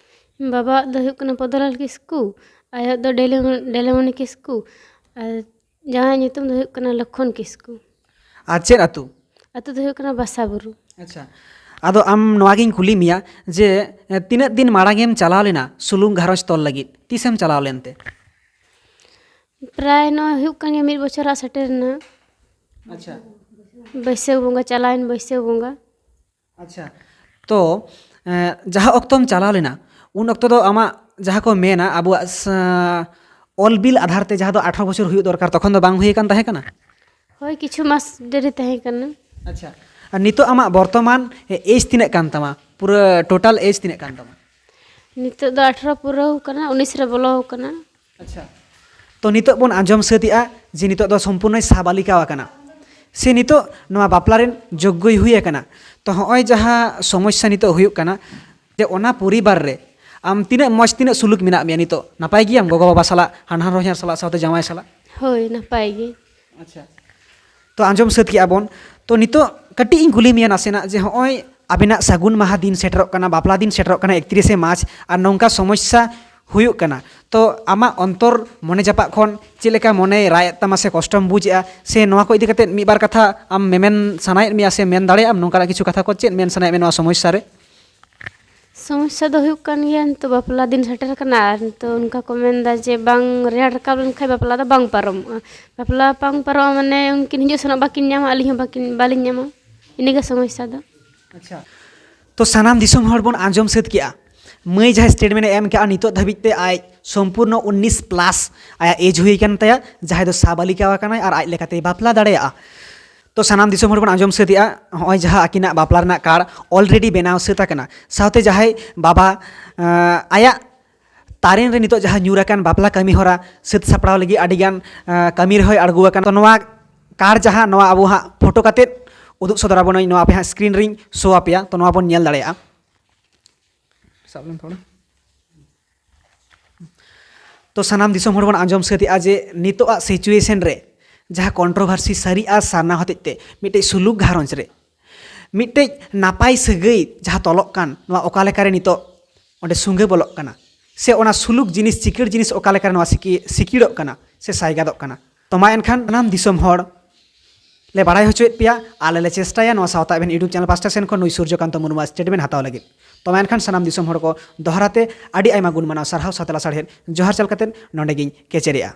ᱵᱟᱵᱟᱣᱟᱜ ᱫᱚ ᱦᱩᱭᱩᱜ ᱠᱟᱱᱟ ᱯᱚᱫᱚᱞᱟᱞ ᱠᱤᱥᱠᱩ, ᱟᱭᱳᱣᱟᱜ ᱫᱚ ᱰᱮᱞᱮᱢᱚ-, ᱰᱮᱞᱮᱢᱚᱱᱤ ᱠᱤᱥᱠᱩ, ᱟᱨ ᱡᱟᱶᱟᱭᱟᱜ ᱧᱩᱛᱩᱢ ᱫᱚ ᱦᱩᱭᱩᱜ ᱠᱟᱱᱟ ᱞᱚᱠᱠᱷᱚᱱ ᱠᱤᱥᱠᱩ᱾ ᱟᱨ ᱪᱮᱫ ᱟᱹᱛᱩ? ᱟᱹᱛᱩ ᱫᱚ ᱦᱩᱭᱩᱜ ᱠᱟᱱᱟ ᱵᱟᱥᱟᱵᱩᱨᱩ᱾ ᱟᱪᱪᱷᱟ, ᱟᱫᱚ ᱟᱢ ᱱᱚᱣᱟ ᱜᱤᱧ ᱠᱩᱞᱤ ᱢᱮᱭᱟ ᱡᱮ, ᱮ, ᱛᱤᱱᱟᱹᱜ ᱫᱤᱱ ᱢᱟᱲᱟᱝ ᱮᱢ ᱪᱟᱞᱟᱣ ᱞᱮᱱᱟ ᱥᱩᱞᱩᱝ ᱜᱷᱟᱨᱚᱸᱡᱽ ᱛᱚᱞ ᱞᱟᱹᱜᱤᱫ? ᱛᱤᱥᱮᱢ ᱪᱟᱞᱟᱣ ᱞᱮᱱᱛᱮ? ᱯᱨᱟᱭ ᱱᱚᱜᱼᱚᱭ ᱦᱩᱭᱩᱜ ᱠᱟᱱ ᱜᱮᱭᱟ, ᱢᱤᱫ ᱵᱚᱪᱷᱚᱨ ᱦᱟᱸᱜ ᱥᱮᱴᱮᱨ ᱮᱱᱟ᱾ ᱟᱪᱪᱷᱟ᱾ ᱵᱟᱹᱭᱥᱟᱹᱠᱷ ᱵᱚᱸᱜᱟ, ᱪᱟᱞᱟᱣᱮᱱ ᱵᱟᱹᱭᱥᱟᱹᱠᱷ ᱵᱚᱸᱜᱟ᱾ ᱟᱪᱪᱷᱟ, ᱛᱚ, ᱮᱸ, ᱡᱟᱦᱟᱸ ᱚᱠᱛᱚᱢ ᱪᱟᱞᱟᱣ ᱞᱮᱱᱟ, ᱩᱱ ᱚᱠᱛᱚ ᱫᱚ ᱟᱢᱟᱜ ᱡᱟᱦᱟᱸ ᱠᱚ ᱢᱮᱱᱟ ᱟᱵᱚᱣᱟᱜ ᱥᱟ-, ᱚᱞ ᱵᱤᱞ ᱟᱫᱷᱟᱨ ᱛᱮ ᱡᱟᱦᱟᱸ ᱫᱚ ᱟᱴᱷᱨᱚ ᱵᱚᱪᱷᱚᱨ ᱦᱩᱭᱩᱜ ᱫᱚᱨᱠᱟᱨ, ᱛᱚᱠᱷᱚᱱ ᱫᱚ ᱵᱟᱝ ᱦᱩᱭ ᱟᱠᱟᱱ ᱛᱟᱦᱮᱸ ᱠᱟᱱᱟ? ᱦᱳᱭ, ᱠᱤᱪᱷᱩ ᱢᱟᱥ ᱰᱮᱨᱤ ᱛᱟᱦᱮᱸ ᱠᱟᱱᱟ᱾ ᱟᱪᱪᱷᱟ, ᱟᱨ ᱱᱤᱛᱚᱜ ᱟᱢᱟᱜ ᱵᱚᱨᱛᱚᱢᱟᱱ ᱮᱡᱽ ᱛᱤᱱᱟᱹᱜ ᱠᱟᱱ ᱛᱟᱢᱟ? ᱯᱩᱨᱟᱹ ᱴᱳᱴᱟᱞ ᱮᱡᱽ ᱛᱤᱱᱟᱹᱜ ᱠᱟᱱ ᱛᱟᱢᱟ? ᱱᱤᱛᱚᱜ ᱫᱚ ᱟᱴᱷᱨᱚ ᱯᱩᱨᱟᱹᱣ ᱠᱟᱱᱟ, ᱩᱱᱤᱥ ᱨᱮ ᱵᱚᱞᱚ ᱟᱠᱟᱱᱟ᱾ ᱟᱪᱪᱷᱟ, ᱛᱚ ᱱᱤᱛᱚᱜ ᱵᱚᱱ ᱟᱸᱡᱚᱢ ᱥᱟᱹᱛ ᱮᱜᱼᱟ ᱡᱮ ᱱᱤᱛᱚᱜ ᱫᱚ ᱥᱚᱢᱯᱩᱨᱱᱚᱭ ᱥᱟᱵᱟᱞᱤᱠᱟᱣ ᱟᱠᱟᱱᱟ, ᱥᱮ ᱱᱤᱛᱚᱜ ᱱᱚᱣᱟ ᱵᱟᱯᱞᱟ ᱨᱮᱱ ᱡᱳᱜᱽᱜᱚᱭ ᱦᱩᱭ ᱟᱠᱟᱱᱟ᱾ ᱛᱚ ᱦᱚᱸᱜᱼᱚᱭ ᱡᱟᱦᱟᱸ ᱥᱚᱢᱚᱥᱥᱟ ᱱᱤᱛᱚᱜ ᱦᱩᱭᱩᱜ ᱠᱟᱱᱟ, ᱡᱮ ᱚᱱᱟ ᱯᱚᱨᱤᱵᱟᱨ ᱨᱮ ᱟᱢ ᱛᱤᱱᱟᱹᱜ ᱢᱚᱡᱽ, ᱛᱤᱱᱟᱹᱜ ᱥᱩᱞᱩᱠ ᱢᱮᱱᱟᱜ ᱢᱮᱭᱟ ᱱᱤᱛᱚᱜ? ᱱᱟᱯᱟᱭ ᱜᱮᱭᱟᱢ ᱜᱚᱜᱚ ᱵᱟᱵᱟ ᱥᱟᱞᱟᱜ, ᱦᱟᱱᱦᱟᱨ ᱦᱚᱧᱦᱟᱨ ᱥᱟᱞᱟᱜ, ᱥᱟᱶᱛᱮ ᱡᱟᱶᱟᱭ ᱥᱟᱞᱟᱜ? ᱦᱳᱭ, ᱱᱟᱯᱟᱭ ᱜᱮ᱾ ᱟᱪᱪᱷᱟ, ᱛᱚ ᱟᱸᱡᱚᱢ ᱥᱟᱹᱛ ᱠᱮᱜᱼᱟ ᱵᱚᱱ᱾ ᱛᱚ ᱱᱤᱛᱚᱜ ᱠᱟᱹᱴᱤᱡ ᱤᱧ ᱠᱩᱞᱤ ᱢᱮᱭᱟ ᱱᱟᱥᱮᱱᱟᱜ, ᱡᱮ ᱦᱚᱸᱜᱼᱚᱭ ᱟᱵᱮᱱᱟᱜ ᱥᱟᱹᱜᱩᱱ ᱢᱟᱦᱟ ᱫᱤᱱ ᱥᱮᱴᱮᱨᱚᱜ ᱠᱟᱱᱟ, ᱵᱟᱯᱞᱟ ᱫᱤᱱ ᱥᱮᱴᱮᱨᱚᱜ ᱠᱟᱱᱟ ᱮᱠᱛᱨᱤᱥᱮ ᱢᱟᱨᱪ, ᱟᱨ ᱱᱚᱝᱠᱟ ᱥᱚᱢᱚᱥᱥᱟ ᱦᱩᱭᱩᱜ ᱠᱟᱱᱟ᱾ ᱛᱚ ᱟᱢᱟᱜ ᱚᱱᱛᱚᱨ ᱢᱚᱱᱮ ᱡᱟᱯᱟᱜ ᱠᱷᱚᱱ ᱪᱮᱫ ᱞᱮᱠᱟ ᱢᱚᱱᱮᱭ ᱨᱟᱜ ᱮᱫ ᱛᱟᱢᱟ ᱥᱮ ᱠᱚᱥᱴᱚᱢ ᱵᱩᱡᱽ ᱮᱫᱟ, ᱥᱮ ᱱᱚᱣᱟ ᱠᱚ ᱤᱫᱤ ᱠᱟᱛᱮ ᱢᱤᱫ ᱵᱟᱨ ᱠᱟᱛᱷᱟ ᱟᱢ ᱢᱮᱢᱮᱱ ᱥᱟᱱᱟᱭᱮᱫ ᱢᱮᱭᱟ ᱥᱮ ᱢᱮᱱ ᱫᱟᱲᱮᱭᱟᱜ ᱟᱢ, ᱱᱚᱝᱠᱟᱱᱟᱜ ᱠᱤᱪᱷᱩ ᱠᱟᱛᱷᱟ ᱠᱚ ᱪᱮᱫ ᱢᱮᱱ ᱥᱟᱱᱟᱭᱮᱫ ᱢᱮᱭᱟ ᱱᱚᱣᱟ ᱥᱚᱢᱚᱥᱥᱟ ᱨᱮ? ᱥᱚᱢᱚᱥᱥᱟ ᱫᱚ ᱦᱩᱭᱩᱜ ᱠᱟᱱ ᱜᱮᱭᱟ, ᱱᱤᱛᱚᱜ ᱵᱟᱯᱞᱟ ᱫᱤᱱ ᱥᱮᱴᱮᱨ ᱟᱠᱟᱱᱟ ᱟᱨ ᱱᱤᱛᱚᱜ ᱚᱱᱠᱟ ᱠᱚ ᱢᱮᱱᱫᱟ ᱡᱮ ᱵᱟᱝ ᱨᱮᱭᱟᱲ ᱨᱟᱠᱟᱵ ᱞᱮᱱᱠᱷᱟᱱ ᱵᱟᱯᱞᱟ ᱫᱚ ᱵᱟᱝ ᱯᱟᱨᱚᱢᱚᱜᱼᱟ᱾ ᱵᱟᱯᱞᱟ ᱵᱟᱝ ᱯᱟᱨᱚᱢᱚᱜᱼᱟ ᱢᱟᱱᱮ ᱩᱱᱠᱤᱱ ᱦᱤᱡᱩᱜ ᱥᱮᱱᱚᱜ ᱵᱟᱹᱠᱤᱱ ᱧᱟᱢᱟ, ᱟᱹᱞᱤᱧ ᱦᱚᱸ ᱵᱟᱹᱠᱤᱱ, ᱵᱟᱹᱞᱤᱧ ᱧᱟᱢᱟ, ᱤᱱᱟᱹᱜᱮ ᱥᱚᱢᱚᱥᱥᱟ ᱫᱚ᱾ ᱟᱪᱪᱷᱟ, ᱛᱚ ᱥᱟᱱᱟᱢ ᱫᱤᱥᱚᱢ ᱦᱚᱲ ᱵᱚᱱ ᱟᱸᱡᱚᱢ ᱥᱟᱹᱛ ᱠᱮᱜᱼᱟ, ᱢᱟᱹᱭ ᱡᱟᱦᱟᱸᱭ ᱥᱴᱮᱴᱢᱮᱱᱴ ᱮ ᱮᱢ ᱠᱮᱜᱼᱟ, ᱱᱤᱛᱚᱜ ᱫᱷᱟᱹᱵᱤᱡ ᱛᱮ ᱟᱡ ᱥᱚᱢᱯᱩᱨᱱᱚ ᱩᱱᱱᱤᱥ ᱯᱞᱟᱥ ᱟᱭᱟᱜ ᱮᱡᱽ ᱦᱩᱭ ᱟᱠᱟᱱ ᱛᱟᱭᱟ, ᱡᱟᱦᱟᱸᱭ ᱫᱚ ᱥᱟᱵᱟᱞᱤᱠᱟ ᱟᱠᱟᱱᱟᱭ ᱟᱨ ᱟᱡ ᱞᱮᱠᱟᱛᱮᱭ ᱵᱟᱯᱞᱟ ᱫᱟᱲᱮᱭᱟᱜᱼᱟ᱾ ᱛᱚ ᱥᱟᱱᱟᱢ ᱫᱤᱥᱚᱢ ᱦᱚᱲ ᱵᱚᱱ ᱟᱸᱡᱚᱢ ᱥᱟᱹᱛ ᱮᱜᱼᱟ, ᱱᱚᱜᱼᱚᱭ ᱡᱟᱦᱟᱸ ᱟᱹᱠᱤᱱᱟᱜ ᱵᱟᱯᱞᱟ ᱨᱮᱱᱟᱜ ᱠᱟᱨᱰ ᱚᱞᱨᱮᱰᱤ ᱵᱮᱱᱟᱣ ᱥᱟᱹᱛ ᱟᱠᱟᱱᱟ, ᱥᱟᱶᱛᱮ ᱡᱟᱦᱟᱸᱭ ᱵᱟᱵᱟ ᱟᱸ, ᱟᱭᱟᱜ ᱛᱟᱨᱮᱱ ᱨᱮ ᱱᱤᱛᱚᱜ ᱡᱟᱦᱟᱸ ᱧᱩᱨ ᱟᱠᱟᱱ ᱵᱟᱯᱞᱟ ᱠᱟᱹᱢᱤ ᱦᱚᱨᱟ ᱥᱟᱹᱛ ᱥᱟᱯᱲᱟᱣ ᱞᱟᱹᱜᱤᱫ ᱟᱹᱰᱤᱜᱟᱱ ᱟᱸ, ᱠᱟᱹᱢᱤ ᱨᱮᱦᱚᱸᱭ ᱟᱬᱜᱚ ᱟᱠᱟᱱᱟ᱾ ᱛᱚ ᱱᱚᱣᱟ ᱠᱟᱨᱰ ᱡᱟᱦᱟᱸ, ᱱᱚᱣᱟ ᱟᱵᱚ ᱦᱟᱸᱜ ᱯᱷᱳᱴᱳ ᱠᱟᱛᱮᱫ ᱩᱫᱩᱜ ᱥᱚᱫᱚᱨ ᱟᱵᱚᱱᱟᱹᱧ, ᱱᱚᱣᱟ ᱟᱯᱮ ᱦᱟᱸᱜ ᱥᱠᱨᱤᱱ ᱨᱤᱧ ᱥᱳ ᱟᱯᱮᱭᱟ, ᱛᱚ ᱱᱚᱣᱟ ᱵᱚᱱ ᱧᱮᱞ ᱫᱟᱲᱮᱭᱟᱜᱼᱟ᱾ ᱥᱟᱵ ᱞᱮᱢ ᱛᱷᱚᱲᱟ᱾ ᱛᱚ ᱥᱟᱱᱟᱢ ᱫᱤᱥᱚᱢ ᱦᱚᱲ ᱵᱚᱱ ᱟᱸᱡᱚᱢ ᱥᱟᱹᱛ ᱮᱜᱼᱟ ᱡᱮ ᱱᱤᱛᱚᱜ ᱟᱜ ᱥᱤᱪᱩᱭᱮᱥᱚᱱ ᱨᱮ ᱡᱟᱦᱟᱸ ᱠᱚᱱᱴᱨᱳᱵᱷᱟᱨᱥᱤ ᱥᱟᱹᱨᱤ ᱟᱨ ᱥᱟᱨᱱᱟ ᱦᱚᱛᱮᱡ ᱛᱮ ᱢᱤᱫᱴᱮᱡ ᱥᱩᱞᱩᱠ ᱜᱷᱟᱨᱚᱸᱡᱽ ᱨᱮ ᱢᱤᱫᱴᱮᱡ ᱱᱟᱯᱟᱭ ᱥᱟᱹᱜᱟᱹᱭ ᱡᱟᱦᱟᱸ ᱛᱚᱞᱚᱜ ᱠᱟᱱ, ᱱᱚᱣᱟ ᱚᱠᱟ ᱞᱮᱠᱟᱨᱮ ᱱᱤᱛᱚᱜ ᱚᱸᱰᱮ ᱥᱩᱸᱜᱟᱹ ᱵᱚᱞᱚᱜ ᱠᱟᱱᱟ, ᱥᱮ ᱚᱱᱟ ᱥᱩᱞᱩᱠ ᱡᱤᱱᱤᱥ, ᱪᱤᱠᱟᱹᱲ ᱡᱤᱱᱤᱥ ᱚᱠᱟ ᱞᱮᱠᱟᱨᱮ ᱱᱚᱣᱟ ᱥᱤᱠᱤ-, ᱥᱤᱠᱤᱲᱚᱜ ᱠᱟᱱᱟ ᱥᱮ ᱥᱟᱭᱜᱟᱫᱚᱜ ᱠᱟᱱᱟ? ᱛᱚ ᱢᱟ ᱮᱱᱠᱷᱟᱱ ᱥᱟᱱᱟᱢ ᱫᱤᱥᱚᱢ ᱦᱚᱲ ᱞᱮ ᱵᱟᱲᱟᱭ ᱦᱚᱪᱚᱭᱮᱫ ᱯᱮᱭᱟ, ᱟᱞᱮ ᱞᱮ ᱪᱮᱥᱴᱟᱭᱟ ᱱᱚᱣᱟ ᱥᱟᱶᱛᱟ ᱮᱵᱷᱮᱱ YouTube ᱪᱮᱱᱮᱞ ᱯᱟᱥᱴᱟ ᱥᱮᱱ ᱠᱷᱚᱱ ᱱᱩᱭ ᱥᱩᱨᱡᱚᱠᱟᱱᱛᱚ ᱢᱩᱨᱢᱩᱣᱟᱜ ᱥᱴᱮᱴᱢᱮᱱᱴ ᱦᱟᱛᱟᱣ ᱞᱟᱹᱜᱤᱫ᱾ ᱛᱚ ᱢᱟ ᱮᱱᱠᱷᱟᱱ ᱥᱟᱱᱟᱢ ᱫᱤᱥᱚᱢ ᱦᱚᱲ ᱠᱚ ᱫᱚᱦᱲᱟ ᱛᱮ ᱟᱹᱰᱤ ᱟᱭᱢᱟ ᱜᱩᱱ ᱢᱟᱱᱟᱣ ᱥᱟᱨᱦᱟᱣ ᱥᱟᱶᱛᱮ ᱞᱟᱥᱟᱲᱦᱮᱫ ᱡᱚᱦᱟᱨ ᱪᱟᱞ ᱠᱟᱛᱮᱫ ᱱᱚᱸᱰᱮ ᱜᱤᱧ ᱠᱮᱪᱮᱨᱮᱜᱼᱟ᱾